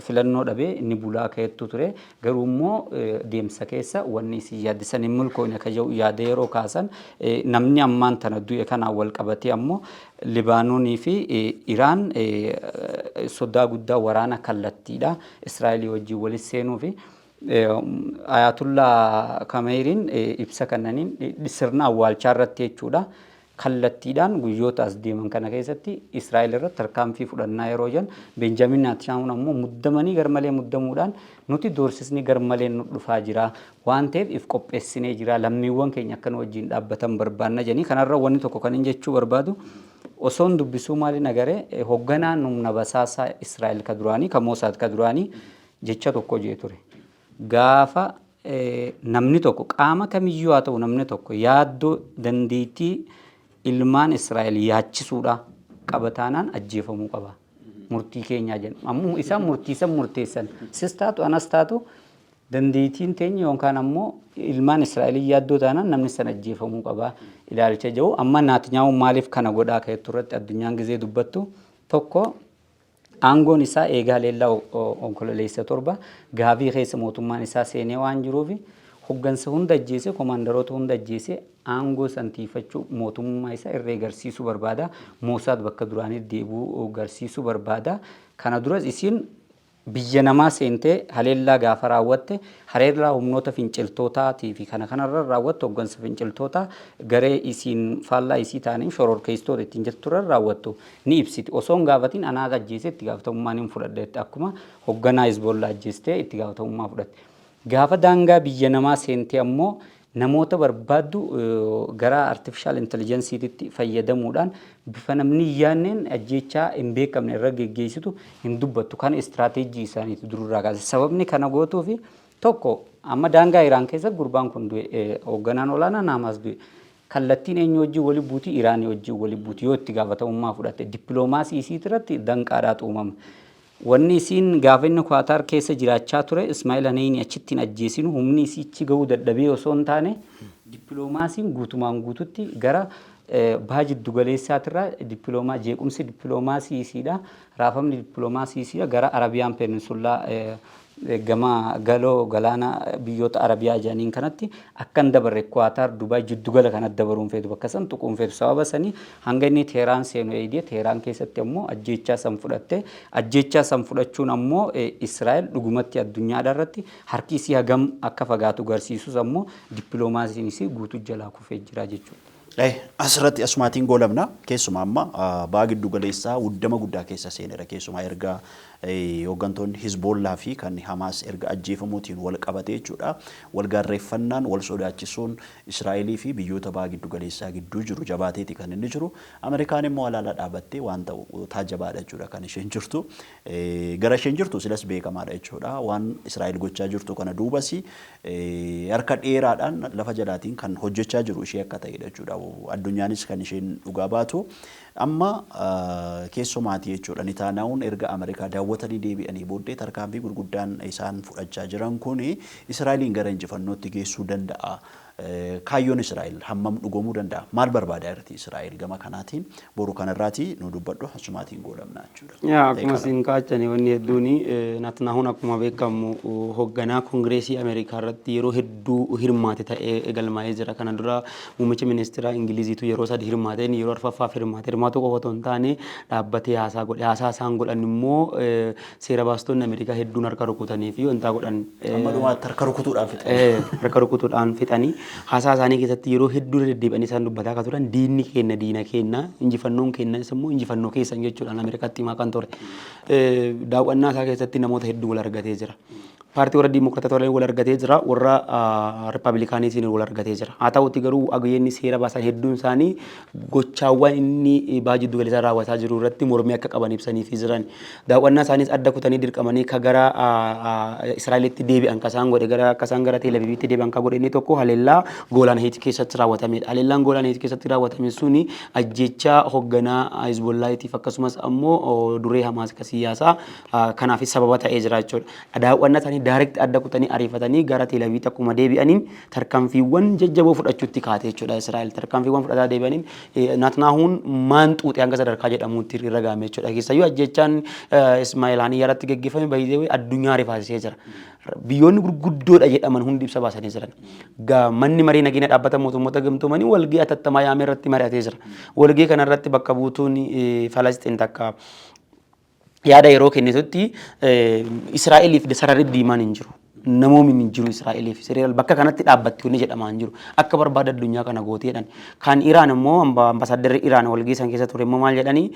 filannoo dhabee ni bulaa ka'ettu ture. Garuu immoo deemsa keessa wanni isin yaaddisan hin milkoofne akka jedhu yaada yeroo kaasan, namni ammaan tana du'e kanaan wal qabatee ammoo Libaanoonii fi Iraan sodaa guddaa waraana kallattiidha Israa'elii wajjin walis seenuu fi Ayatullah Kameeriin ibsa kennaniin sirna awwaalchaa irratti jechuudha. Kallattiidhaan guyyoota as deeman kana keessatti Israa'el irratti tarkaanfii fudhannaa yeroo jedhan, Benjamin Netanyahuun ammoo muddamanii, garmalee muddamuudhaan, nuti doorsisni garmalee nu dhufaa jira waan ta'eef if qopheessinee jira, lammiiwwan keenya akka nu wajjin dhaabbatan barbaanna jedhanii. Kanarra wanni tokko kan hin jechuu barbaadu, osoon dubbisuu maaliin agaree, hoogganaan humna basaasaa Israa'el ka duraanii, ka Moosaad ka duraanii, jecha tokko jee ture. Gaafa namni tokko, qaama kamiyyuu haa ta'u, namni tokko yaaddoo dandeettii ilmaan Israa'el yaachisuudha qabataanaan ajjeefamuu qaba. Murtii keenyaa jedhu. Ammoo isaan murtii san murteessan. Sis taatu anas taatu, dandeettiin teenya yookaan ammoo ilmaan Israa'el yaaddoo taanaan namni san ajjeefamuu qaba ilaalcha jiru. Amma Naatnyaa'uun maaliif kana godhaa ka'ettu irratti addunyaan gizee dubbattu, tokko aangoon isaa eegaa leellaa Onkololeessa 7 gaafii keessa mootummaan isaa seenee waan jiruuf, hoggansa hunda ajjeese, komaandaroota hunda ajjeese, aangoo san tiifachuu, mootummaa isaa irree garsiisuu barbaada. Moosaad bakka duraanii deebi'uu garsiisuu barbaada. Kana duras isiin biyya namaa seentee haleellaa gaafa raawwatte, haleellaa humnoota finciltootaatii fi kana kanarra raawwattu, hoggansa finciltootaa garee isiin faallaa isii ta'anii shororkeessitoota ittiin jettu irra raawwattu ni ibsiti. Osoo hin gaafatin anaa ajjeesee itti gaafatamummaan hin fudhadha jette, akkuma hogganaa Hizbollaa ajjeestee itti gaafatamummaa fudhatte. Gaafa daangaa biyya namaa seentee ammoo namoota barbaaddu gara artificial intelligenceetitti fayyadamuudhaan bifa namni hin yaadneen ajjeechaa hin beekamne irra geggeessitu hin dubbattu. Kan istiraateejii isaaniitu dururraa kaase. Sababni kana gootuufi tokko, amma daangaa Iraan keessa gurbaan kun du'e, hoogganaan olaanaan Hamaas du'e. Kallattiin eenyu wajjin wali buuti? Iraanii wajjin wali buuti. Yoo itti gaafatamummaa fudhatte dippiloomaasii isiit irratti danqaadhaatu uumama. Wanni isiin gaafa inni Kwaataar keessa jiraachaa ture Ismaa'il Haneyni achitti hin ajjeesinu, humni isiichi gahuu dadhabee osoo hin taane, dippiloomaasiin guutumaan guututti gara baha jiddu galeessaatirraa dippiloomaa jeequmsi dippiloomaasii isiidha, raafamni dippiloomaasii isiidha gara Arabiyaan Peninsula, gama galoo galaana biyyoota Arabiyaa jedhaniin kanatti akka hin dabarre, Kuwaataar, Dubaay, jiddugala kanatti dabaruun feetu, bakka san tuquun feetu. Sababa sanii hanga inni Teheraan seenu eegdee, Teheraan keessatti ammoo ajjeechaa san fudhatte. Ajjeechaa san fudhachuun ammoo Israa'el dhugumatti addunyaadha irratti harki isii hagam akka fagaatu garsiisus, ammoo dippiloomaasiin isii guutuu jalaa kufee jira jechuudha. Asirratti asumaatiin goolabna. Keessumaa amma baha giddu galeessaa wuddama guddaa keessa seeneera. Keessumaa erga hooggantoonni Hizboollaa fi kan Hamaas erga ajjeefamuutiin wal qabate jechuudha. Wal gaarreeffannaan, wal sodaachisuun Israa'elii fi biyyoota baha giddu galeessaa gidduu jiru jabaateeti kan inni jiru. Ameerikaan immoo alaala dhaabattee waan ta'u taajabaadha jechuudha kan isheen jirtu. Gara isheen jirtu silas beekamaadha jechuudha. Waan Israa'el gochaa jirtu kana duubas harka dheeraadhaan lafa jalaatiin kan hojjechaa jiru ishee akka ta'edha jechuudha. Addunyaanis kan isheen dhugaa baatu. Amma keessumaati jechuudha. Nitaanaa'uun erga Ameerikaa daawwatanii deebi'anii booddee tarkaanfii gurguddaan isaan fudhachaa jiran kun Israa'eliin gara injifannootti geessuu danda'a. Kaayyoon Israa'el hammam dhugoomuu danda'a? Maal barbaadaa jirti Israa'el gama kanaatiin? Boru kanarraati nu dubbadhu, asumaatiin goolabna jechuudha. Yaa, akkuma isin kaachani, wanni hedduun Natnaahuun akkuma beekamu hoogganaa Koongireesii Ameerikaa irratti yeroo hedduu hirmaate ta'ee galmaa'ee jira. Kana dura muummicha ministeera Ingiliziitu yeroo sadi hirmaate, inni yeroo arfaffaaf hirmaate. Hirmaatu qofa otoo hin taane dhaabbatee haasaa godhe. Haasaa isaan godhan immoo seera baastonni Ameerikaa hedduun harka rukutanii fi wanta godhan. Amma dhumaatti harka rukutuudhaan fixan. Harka rukutuudhaan fixanii, haasaa isaanii keessatti yeroo hedduu irra deddeebi'anii isaan dubbataa akka turan, diinni keenya diina keenya, injifannoon keenya immoo injifannoo keessan jechuudhaan Ameerikaatti himaa kan ture. Daawwannaa isaa keessatti namoota hedduu wal argatee jira. Paartii warra Diimokiraatota waliin wal argatee jira, warra Rippaabilikaaniitiin wal argatee jira. Haa ta'uti garuu ogeeyyiin seera baasan hedduun isaanii gochaawwan inni baha jiddu galeessaa raawwataa jiru irratti mormii akka qaban ibsaniifii jiran. Daawwannaa isaaniis adda kutanii dirqamanii ka gara Israa'elitti deebi'an ka isaan godhe, gara akka isaan gara Tel Avivitti deebi'an ka godhe inni tokko haleellaa Goolaan Heet keessatti raawwatamedha. Haleellaan Goolaan Heet keessatti raawwatame suni ajjechaa hoogganaa Hizbollaatiif akkasumas ammoo duree Hamaas ka siyaasaa kanaafis sababa ta'ee jira jechuudha. Daawwannaa isaanii direct adda kutanii ariifatanii gara Tel Avivitti akkuma deebi'aniin tarkaanfiiwwan jajjaboo fudhachuutti kaate jechuudha Israa'el. Tarkaanfiiwwan fudhataa deebi'aniin Naatnaahuun maan xuuxe hanga sadarkaa jedhamuutti irra gaame jechuudha. Keessayyuu ajjechaan Ismaa'eel Haniyyaa irratti geggeeffame baay'ee addunyaa rifaasisee jira. Biyyoonni gurguddoodha jedhaman hundi ibsa baasanii jiran. Manni marii nageenya Dhaabbata Mootummoota Gamtoomanii walgahii atattamaa yaamee irratti mari'atee jira. Walgahii kana irratti bakka buutuun Falasxiin takka yaada yeroo kennitutti, Israa'eliif sararri diimaan hin jiru. Namoomin hin jiru Israa'eliif. Israa'el bakka kanatti dhaabbatti wanni jedhamaa hin jiru. Akka barbaada addunyaa kana gootee jedhan. Kan Iraan immoo, ambaasaaddarri Iraan walgahii san keessa ture immoo maal jedhanii,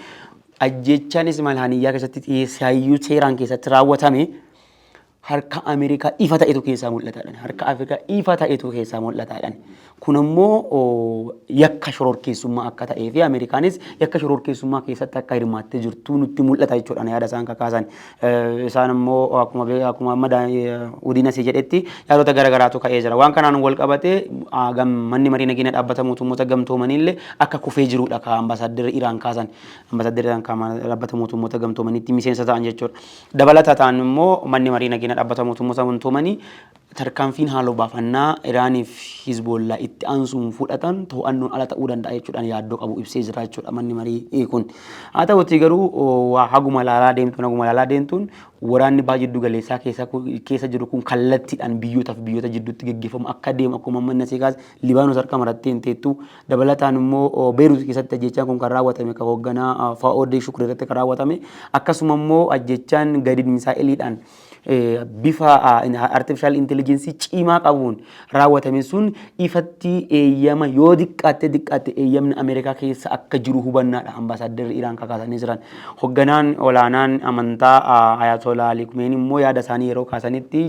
ajjechaan Ismail Haniyyaa keessatti saayyuu Teheraan keessatti raawwatame harka Ameerikaa ifa ta'etu keessaa mul'ataadhaan. Harka Afrikaa ifa ta'etu keessaa mul'ataadhaan. Kun ammoo yakka shororkeessummaa akka ta'ee fi Ameerikaanis yakka shororkeessummaa keessatti akka hirmaattee jirtu nutti mul'ata jechuudha yaada isaan kakaasan. Isaan immoo akkuma amma Udiinasii jedhetti yaadota garaagaraatu ka'ee jira. Waan kanaan wal qabatee manni marii nageenya dhaabbata mootummoota gamtoomaniillee akka kufee jirudha ka ambaasaaddarri Iraan kaasan. Ambaasaaddarri Iraan dhaabbata mootummoota gamtoomaniitti miseensa ta'an jechuudha. Dabalataan immoo manni marii nageenya dhaabbata mootummoota gamtoomanii tarkaanfiin haaloo baafannaa Iraaniif Hizboollaa itti aansuun fudhatan to'annoon ala ta'uu danda'a jechuudhaan yaaddoo qabu ibsee jira jechuudha manni marii kun. Haa ta'utii garuu haguma laalaa deemtuun waraanni baha jiddu galeessaa keessa jiru kun kallattiidhaan biyyootaaf biyyoota jidduutti geggeeffamu akka deemu, akkuma amma inni kaase Libaanos harka marattee hin teettu. Dabalataan immoo Beerut keessatti ajjechaan kun kan raawwatame, kan hoogganaa Fa'oodee Shukrii irratti kan raawwatame, akkasuma immoo ajjechaan gadi misaa'eliidhaan bifa artificial intelligence cimaa qabuun raawwatame sun ifatti eeyyama, yoo diqqaatte diqqaatte eeyyamni Ameerikaa keessa akka jiru hubannaadha ambaasaaddarri Iraan kakaasanii jiran. Hoogganaan olaanaan amantaa Ayatollah Ali Khamenei immoo yaada isaanii yeroo kaasanitti,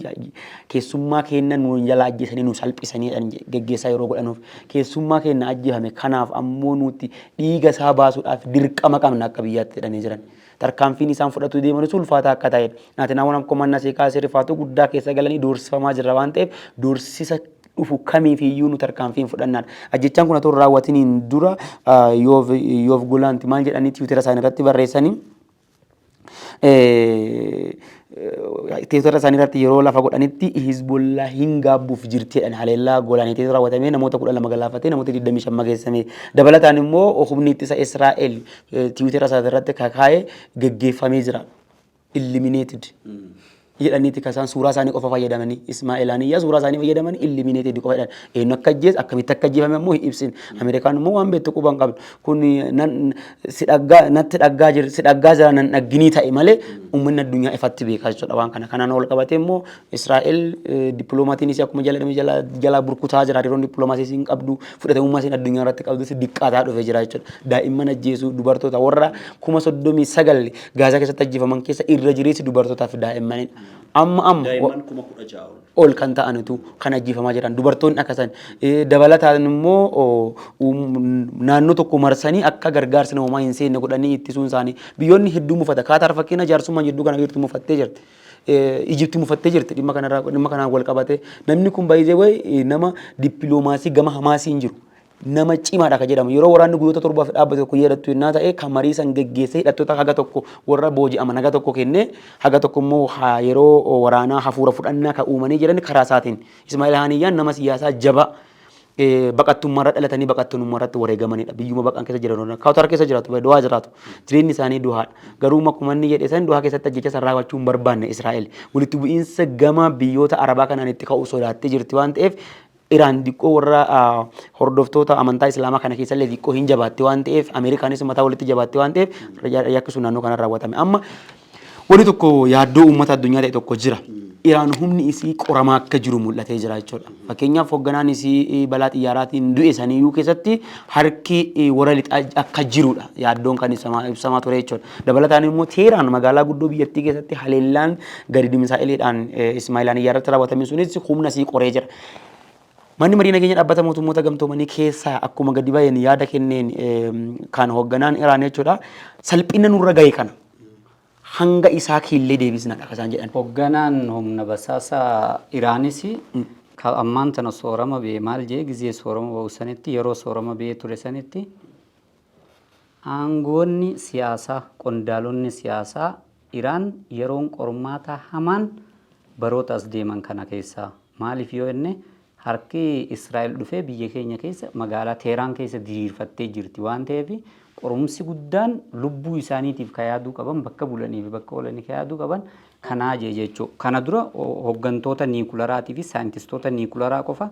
keessummaa keenya nu jala ajjeesanii nu salphisanii geggeessaa yeroo godhanuuf, keessummaa keenya ajjeefame kanaaf ammoo nuti dhiiga isaa baasuudhaaf dirqama qabna akka biyyaatti jedhanii jiran. Tarkaanfiin isaan fudhatu deemanis ulfaataa akka ta'edha. Naatinaawwan akkuma annasee kaasee rifaatu guddaa keessa galanii doorsifamaa jirra waan ta'eef, doorsisa dhufu kamiifiyyuu nu tarkaanfiin fudhannaadha. Ajjechaan kun otoo raawwatiniin dura Yoof Golaanti maal jedhanii Tiwutera isaanii irratti barreessanii, Tiwutera isaanii irratti yeroo lafa godhanitti, Hizbollaa hin gaabbuuf jirti jedhan. Haleellaa Golaaniitiin raawwatamee namoota 12 galaafatee namoota 25 mageessame. Dabalataan immoo humni ittisa Israa'el Tiwutera isaa irratti kakaa'ee geggeeffamee jira. Eliminated jedhaniiti kan isaan suuraa isaanii qofa fayyadamanii, Ismaa'eel Haniyyaa suuraa isaanii fayyadamanii eliminated qofa jedhan. Eenyu akka ajjeese, akkamitti akka ajjeefame ammoo hin ibsin. Ameerikaan immoo waan beektu quba hin qabdu. Kun si dhaggaa natti dhaggaa jira, si dhaggaa jira nan dhagginii ta'e malee uummanni addunyaa ifatti beekaa jechuudha waan kana. Kanaan wal qabatee immoo Israa'el dippiloomatiin isii akkuma jala jala jalaa burkutaa jira. Hariiroon dippiloomaasii isiin qabdu, fudhatamummaa isiin addunyaa irratti qabdus diqqaataa dhufee jira jechuudha. Daa'imman ajjeesuu, dubartoota, warra 39,000 Gaazaa keessatti ajjeefaman keessa irra jireessi dubartootaa fi daa'immanidha. Amma amma Daa'imman 16,000 ol ol kan ta'anitu kan ajjeefamaa jiran, dubartoonni akkasan. Dabalataan immoo naannoo tokko marsanii akka gargaarsi namoomaa hin seenne godhanii ittisuun isaanii biyyoonni hedduu mufata. Kaataar fakkeenya jaarsummaan jidduu kana jirtu mufattee jirti. Ijipti mufattee jirti dhimma kanarraa, dhimma kanaan wal qabate. Namni kun baay'ee wayi nama dippiloomaasii gama Hamaasiin jiru nama cimaadha kan jedhamu. Yeroo waraanni guyyoota 7f dhaabbate tokko yadattu yennaa ta'e, kan marii san geggeessee hidhattoota haga tokko warra booji'aman haga tokko kennee, haga tokko immoo yeroo waraanaa hafuura fudhannaa kan uumanii jiran karaa isaatiin. Ismaa'eel Haniyyaan nama siyaasaa jabaa baqattummaarra dhalatanii baqattummaa irratti wareegamanidha. Biyyuma baqan keessa jiran, Kaawutaar keessa jiraatu, Duhaa jiraatu. Jireenyi isaanii Duhaadha. Garuu akkuma inni jedhe san Duhaa keessatti ajjecha san raawwachuu hin barbaanne Israa'el. Walitti bu'iinsa gama biyyoota Arabaa kanaan itti ka'u sodaattee jirti waan ta'eef, Iraan diqqoo warra hordoftoota amantaa Islaamaa kana keessallee diqqoo hin jabaatte waan ta'eef, Ameerikaanis mataa walitti jabaatte waan ta'eef, yakki sun naannoo kana raawwatame. Amma wanni tokko yaaddoo uummata addunyaa ta'e tokko jira. Iraan humni isii qoramaa akka jiru mul'atee jira jechuudha. Fakkeenyaaf hoogganaan isii balaa xiyyaaraatiin du'e saniyyuu keessatti harki warra lixaa akka jirudha yaaddoon kan ibsamaa ture jechuudha. Dabalataan immoo Teeraan magaalaa guddoo biyyattii keessatti haleellaan gadi misaa'eliidhaan Ismaa'eel Haniyyaa irratti raawwatame sunis humna isii qoree jira. Manni marii nageenya dhaabbata mootummoota gamtoomanii keessaa akkuma gadi baheen yaada kenneen kan hoogganaan Iraan jechuudha. Salphina nurra gahe kana hanga isaa kiillee deebisnadha kan isaan jedhan. Hoogganaan humna basaasaa Iraanis ka ammaan tana soorama ba'e maal jee, gizee soorama ba'u sanitti, yeroo soorama ba'ee ture sanitti, aangoonni siyaasaa, qondaalonni siyaasaa Iraan yeroon qormaataa hamaan baroota as deeman kana keessaa, maaliif yoo jenne harki Israa'el dhufee biyya keenya keessa magaalaa Teeraan keessa diriirfattee jirti waan ta'eef, qorumsi guddaan lubbuu isaaniitiif ka yaaduu qaban, bakka bulanii fi bakka oolanii ka yaaduu qaban kanaa jee jechuudha. Kana dura hooggantoota niikularaatii fi saayintistoota niikularaa qofa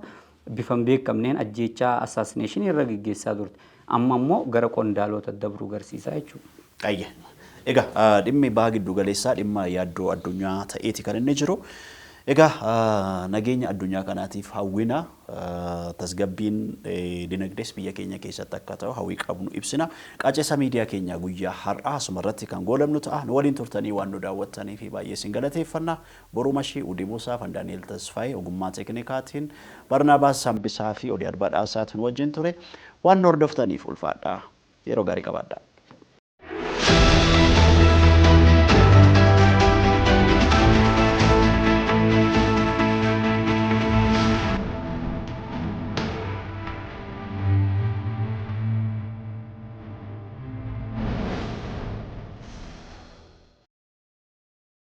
bifa hin beekamneen ajjeechaa assassination irra geggeessaa turte. Amma immoo gara qondaalota dabruu garsiisaa jechuudha. Ayye. Egaa dhimmi baha giddu galeessaa dhimma yaaddoo addunyaa ta'eeti kan inni jiru. Egaa nageenya addunyaa kanaatiif hawwina, tasgabbiin dinagdees biyya keenya keessatti akka ta'u hawwii qabnu ibsina. Qaacessa miidiyaa keenya guyyaa har'aa asumarratti kan goolabnu ta'a. Nu waliin turtanii waan nu daawwattanii fi baay'ee isin galateeffanna. Boruu Mashii, Udii Muusaa, Daani'el Tasfaayee, ogummaa teeknikaatiin Barnaabaas Sambisaa fi Odii Badhaasaatiin wajjin ture. Waan nu hordoftaniif ulfaadhaa. Yeroo gaarii qabaadhaa.